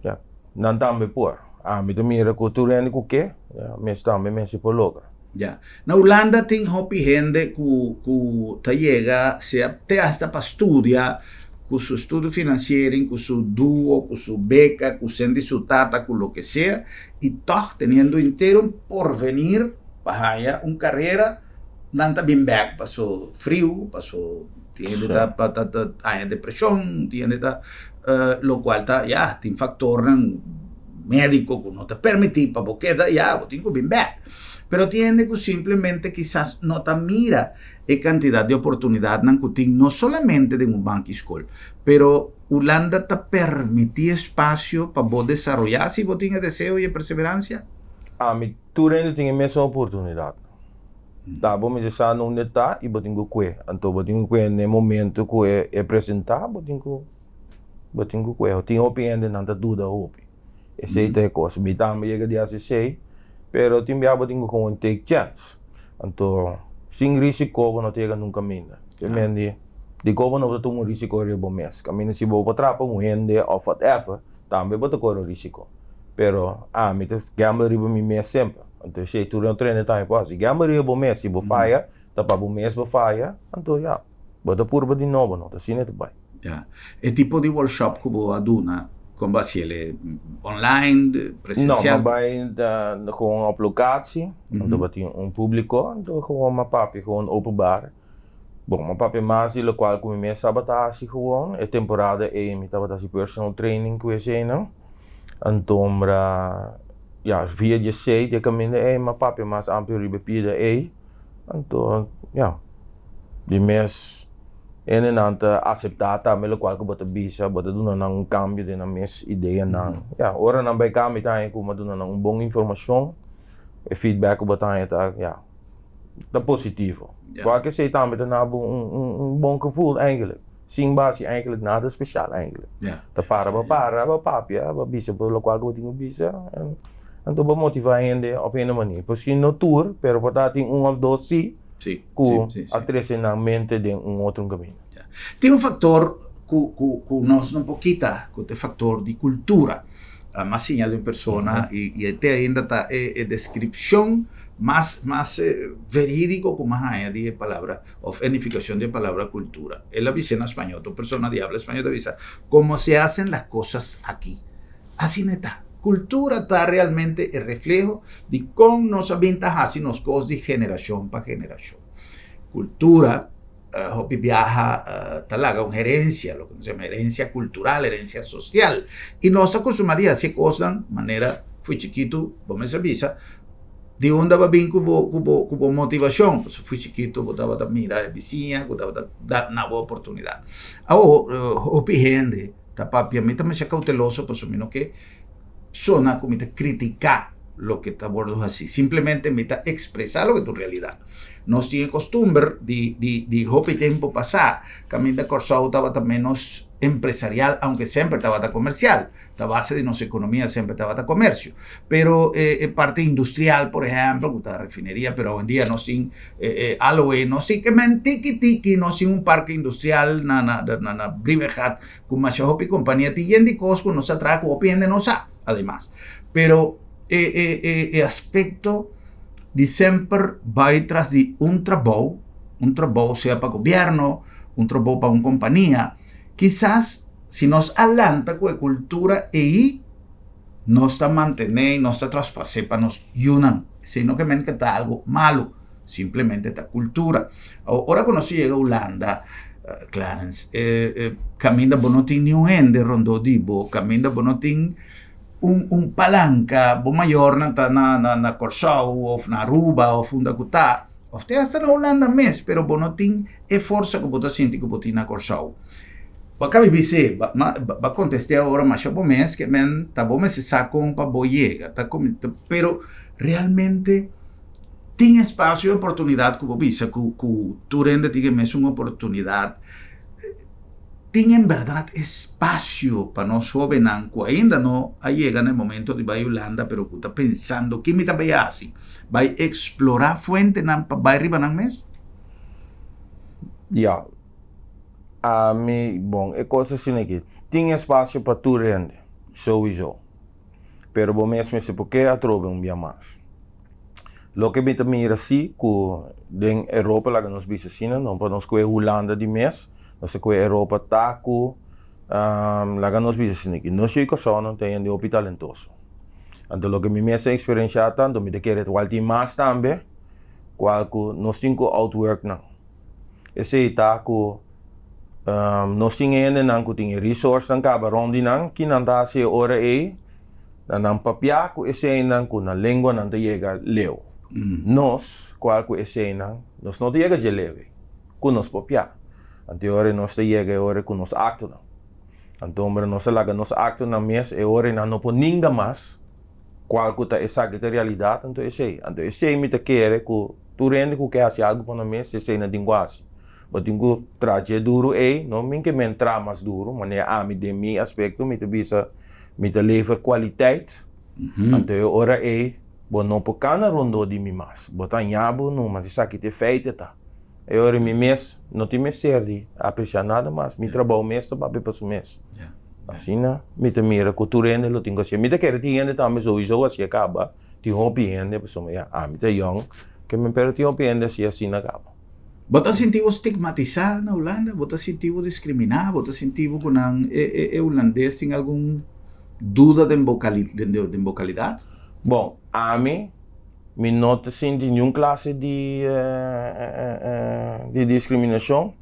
ya, nan tambe por. Ami ta mira ku tur hende ku ke, ya, mes tambe mester por logra. Ya. Na Hulanda tin hopi hende ku ku ta yega sea te hasta pa studia ku su studio financiering, ku su duo, ku su beka, ku sende su tata, ku loke sea, i tòg teniendo henter un porvenir pa haña un karera, nan ta bin bèk paso friu, paso tin hende ta ta ta haña depreshon, tin hende ta lokual ta ya tin faktornan médiko ku no ta permití pa bo keda ya bo tin ku bin bèk. Pero tin hende ku simplemente kisas no ta mira e kantidat di oportunidatnan ku tin no solamente den un banki skol, pero Hulanda ta permití espasio pa bo desaroyá si bo tin e deseo i e perseveransia? Ami tur hende tin e mesun oportunidat. Ta bo mester sa na unda e ta i bo tin ku kue. Anto bo tin ku kue na e momento ku e presentá bo tin ku bo tin ku kue. Tin hopi hende nan ta duda hopi. Esei ta e kos. Mi tambe yega di hasi esei, pero tin bia bo tin ku komo take chance. Anto sin risiko bo no ta yega nunka kaminda. Te men di, dikon bo no ta tuma un risiko riba bo mes? Kaminda si bo por trapa un hende òf whatever, tambe bo ta kore un risiko. Pero ami ta gamble riba mi mes semper. Anto esei tur den otro hende tambe por hasi. Gamble riba bo mes, si bo faya, ta pa bo mes bo faya, anto ya, bo ta purba di nobo, no ta asina ta bai. Ya. E tipo di workshop ku bo a duna, kon bo a hasiel? E online, presencial? No, mi a bai gewoon op locatie, anto bo tin un publico, anto gewoon mi a papia gewoon openbaar. Bon, mi a papia mas di locual ku mi mes tabata hasi gewoon. E temporada ei mi tabata hasi personal training ku eseinan. Antombra. Ya, via dje sei di e kaminda ei m'a papia mas amplio riba e pida ei. Anto, ya, di mes hendenan ta aseptá tambe lokual ku bo ta bisa, bo ta duna nan un kambio den nan mes ideanan. Ya, ora nan bai kambia ta haña ku bo a duna nan un bon informashon, e feedback ku bo ta haña ta, ya, ta positivo. Kualke esei tambe ta na bo un bon gevoel eigenlijk, sin basi eigenlijk nada speshal eigenlijk. Ta para bo para, bo papia, bo bisa bo lokual ku bo tin ku bisa, anto bo motivá hende op hende manera. Por si no tur, pero por ta tin un òf dos si ku a trese nan mente den un otro kaminda. Tin un faktor ku nos no por kita, ku ta e faktor di kultura. M'a siña di un persona i e te ainda ta e deskripshon mas mas verídiko ku m'a haña di e palabra òf e nifikashon di e palabra kultura. El a bis'é na spañó, ta un persona di habla spañó ta bisa, Como se hacen las cosas aquí. Asina e ta. Kultura ta realmente e refleho di kon nos a bin ta hasi nos kos di generashon pa generashon. Kultura Hopi biaha ta laga un herencia, loke nos yama herencia cultural, herencia social. Y nos ta costumá di haci e cosnan manera fui chikitu, bo mes a bisa, di unda bo a bin cu bo, cu bo, cu bo motivacion. Pasobra fui chikitu bo tabata mira e bisiña cu tabata da na bo oportunidad. Awor, hopi hende ta papia, mi ta masha cauteloso pasobra mi no ke sona cu mi ta critica loke ta wordo haci. Simplemente mi ta expresa loke ta un realidad. Nos tin e costumber di di di hopi tempo pasá caminda Kòrsou tabata menos empresarial aunke semper tabata comercial. Ta base di nos economia semper tabata comercio. Pero e e parte industrial por ehempel cu ta refineria pero awendia nos tin e e aloe nos tin ke men tiki tiki nos tin un parke industrial na na na na Brievengat cu masha hopi compania tin yen di cos cu nos a traha cu hopi hende no sa ademas. Pero e e e e aspecto di semper bai tras di un trabou, un trabou sea pa gobierno, un trabou pa un compania, kisas si nos a lanta cu e cultura ei, nos ta mantene y nos ta traspas'é pa nos yunan. Esei no ke men ke ta algo malo, simplemente ta cultura. Awor, ora cu nos yega Hulanda, Clarence, caminda bo no tin niun hende rondó di bo, caminda bo no tin un un palanca, bo mayornan ta na na na Kòrsou òf na Aruba òf unda ku ta, òf te hasta na Hulanda mes, pero bo no tin e forsa ku bo ta sinti ku bo tin na Kòrsou. Bo a kaba di bis'é, ba ma ba kontest'é awor masha bo mes ke men ta bo mester sa kon pa bo yega, ta pero realmente tin espasio i oportunidat ku bo bisa ku ku tur hende tin e mesun oportunidat. Tin en berdad espacio pa nos hobennan cu ainda no a yega na e momento di bay Hulanda pero cu ta pensando ki mi ta bay haci? Bay explora fuentenan pa bay riba nan mes? Ya, ami, bon, e cos asina aki, tin espacio pa tur hende, souiso. Pero bo mes mester por ke atrobe un bia mas. Loke mi ta mira si ku den Europa laga nos bisa asina, no pa nos kohe Hulanda di mes, nos ta kohe Europa ta ku laga nos bisa asina ki nos yu Kòrsou nan ta hende hopi talentoso. Anto loke mi mes a eksperenshá ta, anto mi ta kere wal tin mas tambe kual ku nos tin ku outwork nan. Esei ta ku nos tin hendenan ku tin e resourcenan kaba rònt di nan, ki nan ta hasi e ora ei? Na nan papia ku eseinan ku nan lengua nan ta yega leu. Nos, kual ku eseinan, nos no ta yega dje leu ei, ku nos papia. Anto e ora nos ta yega e ora ku nos aktonan. Anto hombre nos a laga nos aktonan mes e ora nan no por ninga mas kual ku ta esaki ta realidat anto esei. Anto esei mi ta kere ku tur hende ku ke hasi algu pa nan mes esei nan tin ku hasi. Bo tin ku traha dje duru ei, no min ke men traha mas duru, manera ami den mi aspekto mi ta bisa mi ta lever kwaliteit, anto e ora ei bo no por kana rondó di mi mas, bo ta haña bo numa, esaki ta e feite ta. E ora mi mes no tin mester di apresiá nada mas, mi trabou mes ta papia pa su mes. Asina mi ta mira ku tur hende lo tin ku hasié. Mi ta kere tin hende tambe souiso hasié kaba, tin hopi hende pasobra ya ami ta yòn, ke men pero tin hopi hende hasié asina kaba. Bo ta sinti bo stigmatisá na Hulanda? Bo ta sinti bo diskriminá? Bo ta sinti bo ku nan e e hulandes tin algun duda den bo den bo kalidat? Bon, ami mi no ta sinti niun klase di di diskriminashon.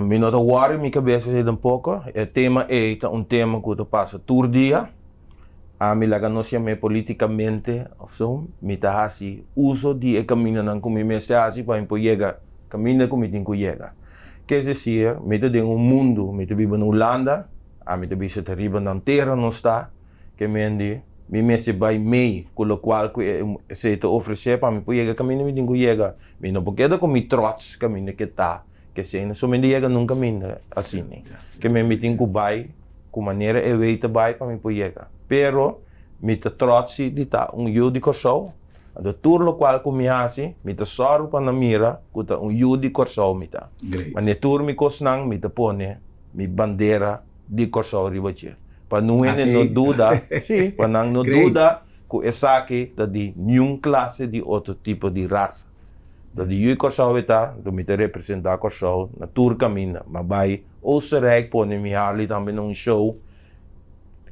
Mi no ta wòri mi kabesa esei tampoko. E tema ei ta un tema ku ta pasa tur dia. Ami laga nos yam'é polítikamente òf so, mi ta hasi uso di e kamindanan ku mi mester hasi pa mi por yega kaminda ku mi tin ku yega. Ke es desir, mi ta den un mundu, mi ta biba na Hulanda, ami ta bisa ta riba nan tera nos ta, ke mendi mi mester bai mei ku lokual ku esei ta ofresé pa mi por yega kaminda mi tin ku yega. Mi no por keda ku mi trots kaminda ke ta, ke esei no so mi ta yega nunka kaminda asina. Ke men mi tin ku bai. Ku manera e wei ta bai pa mi por yega. Pero mi ta trots si di ta un yu di Kòrsou. Anto tur lokual ku mi hasi, mi ta sòru pa nan mira ku ta un yu di Kòrsou mi ta. Manera tur mi kosnan mi ta pone mi bandera di Kòrsou riba dje. Pa nun hende no duda, si, pa nan no duda ku esaki ta di niun klase di otro tipo di rasa. Ta di yu di Kòrsou e ta, anto mi ta representá Kòrsou na tur kaminda. Mi a bai Oostenrijk pone mi Harley tambe na un show.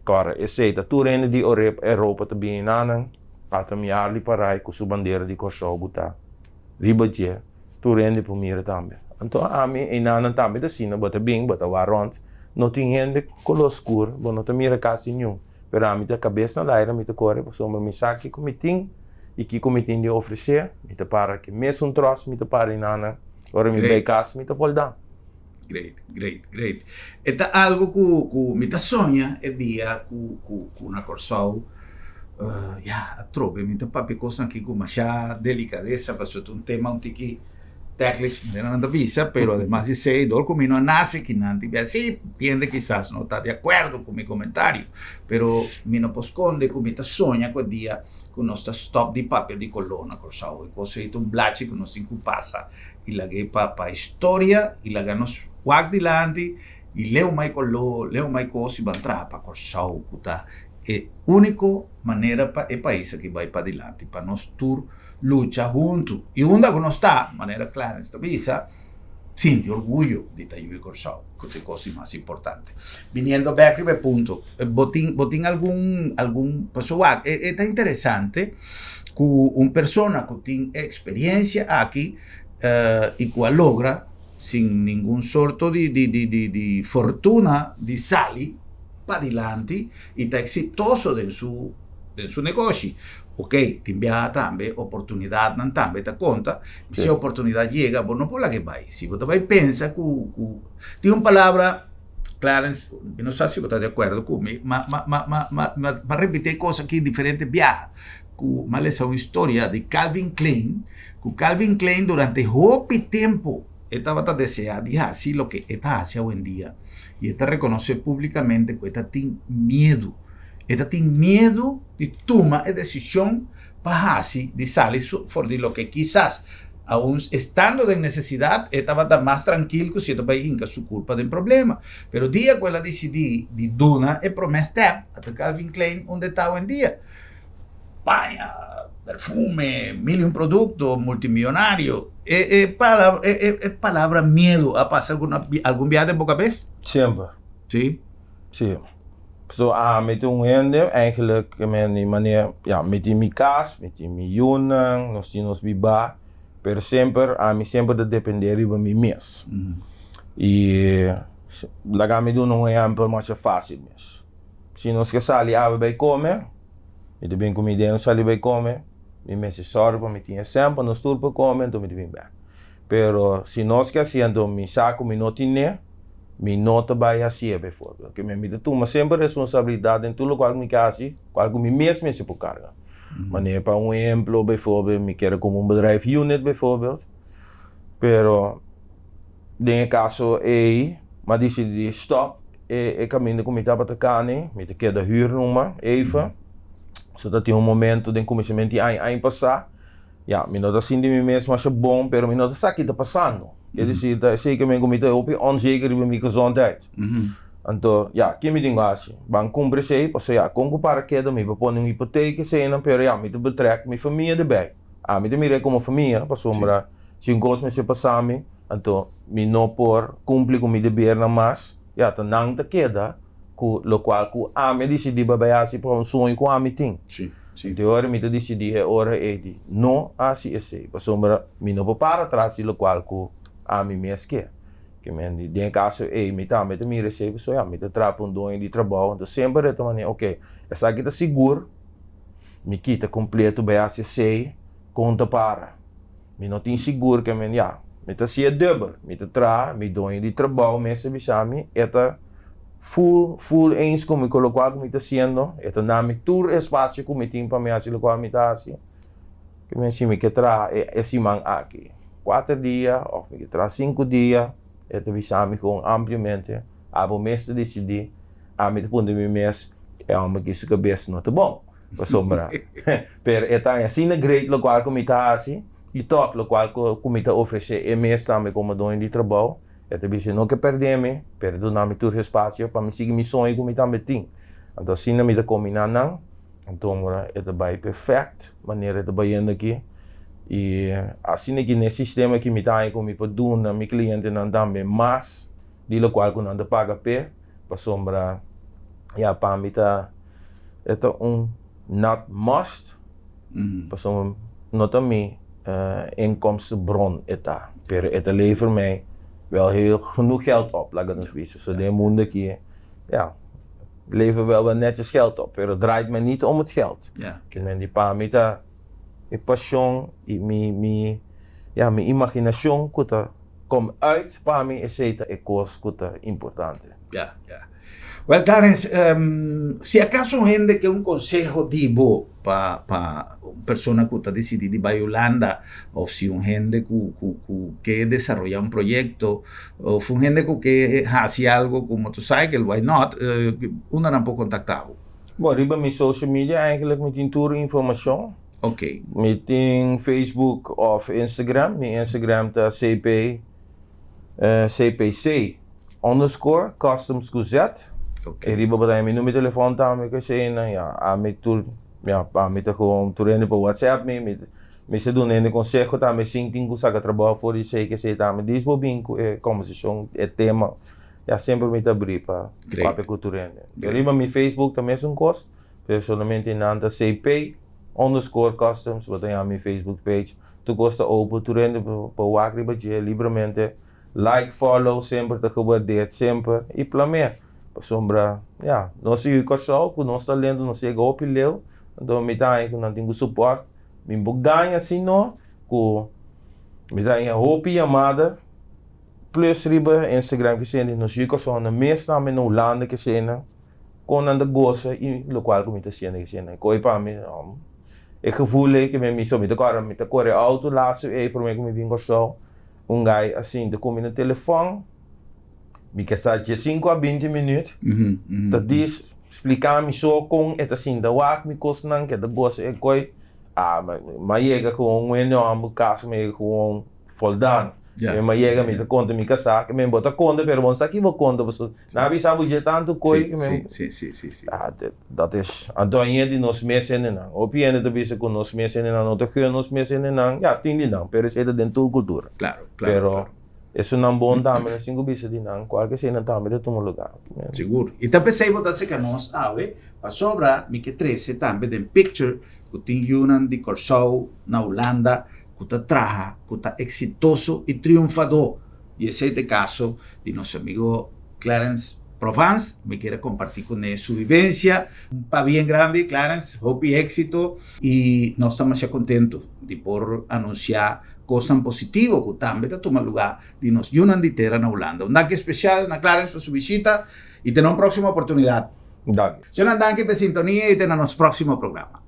Kòrda esei ta tur hende di Europa ta bini nanan, ata mi Harley parai ku su bandera di Kòrsou ku ta riba dje, tur hende por mira tambe. Anto ami einanan tambe ta asina, bo ta bin, bo ta wak rònt, no tin hende koló skur, bo no ta mira kasi niun. Pero ami ta kabes na laira mi ta kore pasobra mi sa kiko mi tin i kiko mi tin di ofresé. Mi ta para ki mesun tròs mi ta para einanan, ora mi bai kas mi ta foldá. Great, great, great. E ta algo ku ku mi ta soña e dia ku ku ku na Kòrsou ya atrobe mi ta papia kosnan aki ku masha delikadesa pasobra ta un tema un tiki tèknis manera nan ta bisa pero ademas di esei dor ku mi no a nase kinan tin bia si hende kisas no ta di akuerdo ku mi komentario pero mi no por skonde ku mi ta soña ku e dia ku nos ta stòp di papia di koló na Kòrsou e kos ei ta un blachi ku nos tin ku pasa i lag'é pa pa historia i laga nos wak dilanti i leu mai koló, leu mai kos i ban traha pa Kòrsou ku ta e úniko manera pa e pais aki bai padilanti, pa nos tur lucha huntu i unda ku nos ta, manera Clarence ta bisa, sinti orguyo di ta yu di Kòrsou ku ta e kos di mas importante. Biniendo bèk riba e punto, bo tin bo tin algun algun pasobra wak e ta interesante ku un persona ku tin e eksperensia aki i ku a logra sin ningun sorto di di di di di fortuna di sali padilanti i ta eksitoso den su den su negoshi. Oke, tin biaha tambe oportunidatnan tambe ta konta i si e oportunidat yega bo no por laga e bai. Si bo ta bai pensa ku ku tin un palabra Clarence, mi no sa si bo ta di akuerdo ku mi, ma ma ma ma ma ma repiti e kos aki diferente biaha ku mi a lesa un historia di Calvin Klein, ku Calvin Klein durante hopi tempu e tabata desea di hasi loke e ta hasi awendia i e ta rekonosé públikamente ku e ta tin miedu, e ta tin miedu di tuma e desishon pa hasi di sali for di loke kisas aun estando den nesesidat e tabata mas trankil ku si e ta bai hinka su kurpa den problema. Pero dia ku el a disidí di duna e promé stèp, ata Calvin Klein unda e ta awendia. Paña, perfume, mil y un produkto, multimillonario. E e palabra e e palabra miedu a pasa algun biaha den bo kabes? Semper. Sí? Sí. So ami ta un hende eigenlijk mi manera ya mi tin mi kas, mi tin mi yunan, nos tin nos bibá, pero semper ami semper ta depende riba mi mes. I laga mi duna un ehèmpel masha fásil mes. Si nos ke sali awe bai kome, mi ta bin ku mi den sali bai kome, mi mester sòru pa mi tin e sèn pa nos tur por kome, anto mi ta bin bèk. Pero si nos ke hasié anto mi sa ku mi no tin'é, mi no ta bai hasié bijvoorbeeld. Ke mi ta tuma semper responsabilidat den tur lokual ku mi ke hasi, kual ku mi mes mester por karga. Manera pa un ehemplo bijvoorbeeld mi kier a kumpra un bedrijf unit bijvoorbeeld, pero den e kaso ei mi a disidí di stòp e kaminda ku mi tabata kani, mi ta keda hür numa even, so ta tin un momento den kuminsamentu di aña, aña pasá. Ya, mi no ta sinti mi mes masha bon, pero mi no ta sa ki ta pasando. Ke disi, ta esei ke men ku mi ta hopi onzeker riba mi gezondheid. Anto, ya, ke mi tin ku hasi? Ban kumpra esei, pasobra ya, kon ku para keda mi por pone un hipotek eseinan, pero ya, mi ta betrek mi famia derbei. Ami ta mira e komo famia, pasobra si un kos mester pasa mi, anto mi no por kumpli ku mi debernan mas, ya, ta nan ta keda ku lokual ku ami a disidí pa bai hasi pa un soño ku ami tin. Di ora mi ta disidí e ora ei di no hasi esei, pasobra mi no por para tras di lokual ku ami mes ke. Ke men di, den e kaso ei mi tambe ta mira esei pasobra ya mi ta traha pa un doño di trabou, anto semper e ta manera ok esaki ta sigur, mi kita kompleto bai hasi esei kon ta para. Mi no tin sigur ke men ya mi ta hasi e dubbel, mi ta traha, mi doño di trabou mes ta bisa mi e ta full full eens ku mi ku lokual ku mi ta hasiendo, e ta na mi tur espasio ku mi tin pa mi hasi lokual mi ta hasi. Ke men si mi ke traha e e siman aki kuater dia òf mi ke traha sinku dia, e ta bisa mi kon ampliamente, abo mes ta disidí, ami ta puntra mi mes, e hòmber aki su kabes no ta bon, pasobra pero e ta asina great lokual ku mi ta hasi i tòg lokual ku mi ta ofresé e mes tambe komo doño di trabou, e ta bisa no ke pèrdè mi, pero duna mi tur espasio pa mi sigui mi soño ku mi tambe tin. Anto asina mi ta kombiná nan. Anto ora e ta bai perfect manera e ta bayendo aki y asina ki n'e sistema aki mi ta haña ku mi por duna mi clientenan tambe mas di locual ku nan ta paga p'e pasobra ya pa mi ta e ta un not must pasobra no ta mi inkomstenbron e ta pero e ta lever mij wel heel genoeg geld op laga nos bisa so den e mundo aki ya. Lever wel wel netjes geld op, pero draait me niet om het geld. Ja. Ke men di pa mi ta e pasion i mi mi ja mi imaginacion ku ta kom uit pa mi esei ta e kos ku ta importante. Ja, ja. Wel Clarence, si acaso un hende ke un conseho di bo pa pa un persona ku ta disidí di bai Hulanda òf si un hende ku ku ku ke desaroyá un proyekto òf un hende ku ke hasi algu ku motorcycle, why not, unda nan por kontaktá bo? Bon, riba mi social media eigenlijk mi tin tur informashon. Oké. Mi tin Facebook òf Instagram. Mi Instagram ta CP, CPC underscore customs ku Z. Oké. I riba bo ta haña mi numero di telefòn tambe ku eseinan. Ya, ami tur. Ya, pa mi ta gewoon tur hende por whatsapp mi, mi mi sa duna hende conseho tambe sin tin cu saca trabao for di esey ke esey tambe. Dis bo bin cu e conversacion, e tema, ya semper mi ta abri pa papia cu tur hende. Riba mi Facebook ta mesun cos, pero solamente nan ta CP underscore customs, bo ta yama mi Facebook page, tur cos ta open, tur hende por wak riba dje libremente. Like, follow, semper ta gewaardeerd, semper, y plamea. Pasobra, ya, nos yu Kòrsou ku nos talento nos yega hopi leu, anto mi ta haña ku nan tin ku support. Mi bo gaña si no ku mi ta haña hopi yamada plus riba Instagram ke sende nos yu Kòrsou nan mes tambe na Hulanda ke sena kon nan ta gosa i lokual ku mi ta hasiendo ke sena. Koe pa mi e gevoel ei ke mi mi ta kòrda mi ta kore outo laatste ei promé ku mi bin Kòrsou un guy a sinta ku mi na telefòn. Mi ke sa dje sinku a binti minüt ta dis splika mi so kon e ta sinta wak mi kosnan ke ta gosa e koi. Ah, mi a yega ku un hende hòmber kas mi a yega ku un voldaan. Mi a yega mi ta konta mi kasá ke men bo ta konta pero bo no sa ki bo konta pasobra nan a bisa bo dje tantu koi ke men ah dat is anto aña di nos mes hendenan. Hopi hende ta bisa ku nos mes hendenan no ta gun nos mes hendenan. Ya tin di nan pero esei ta den tur kultura. Pero. Esunnan bon tambe nos tin ku bisa di nan, kualke eseinan tambe ta tuma lugá. Sigur. I ta p'esei bo ta seka nos awe, pasobra mi ke trese tambe den picture ku tin yunan di Kòrsou na Hulanda ku ta traha, ku ta eksitoso i triunfadó. I esei ta e kaso di nos amigo Clarence Provence. Mi kier a kompartí kuné su vivensia. Un pabien grandi, Clarence. Hopi éksito. I nos ta masha kontentu di por anunsiá Kosnan positivo ku tambe ta tuma lugá di nos yunan di tera na Hulanda. Un danki spesial na Clarence pa su bishita i te na un próksimo oportunidat. Danki. Señornan danki pa e sintonia i te na nos próksimo programa.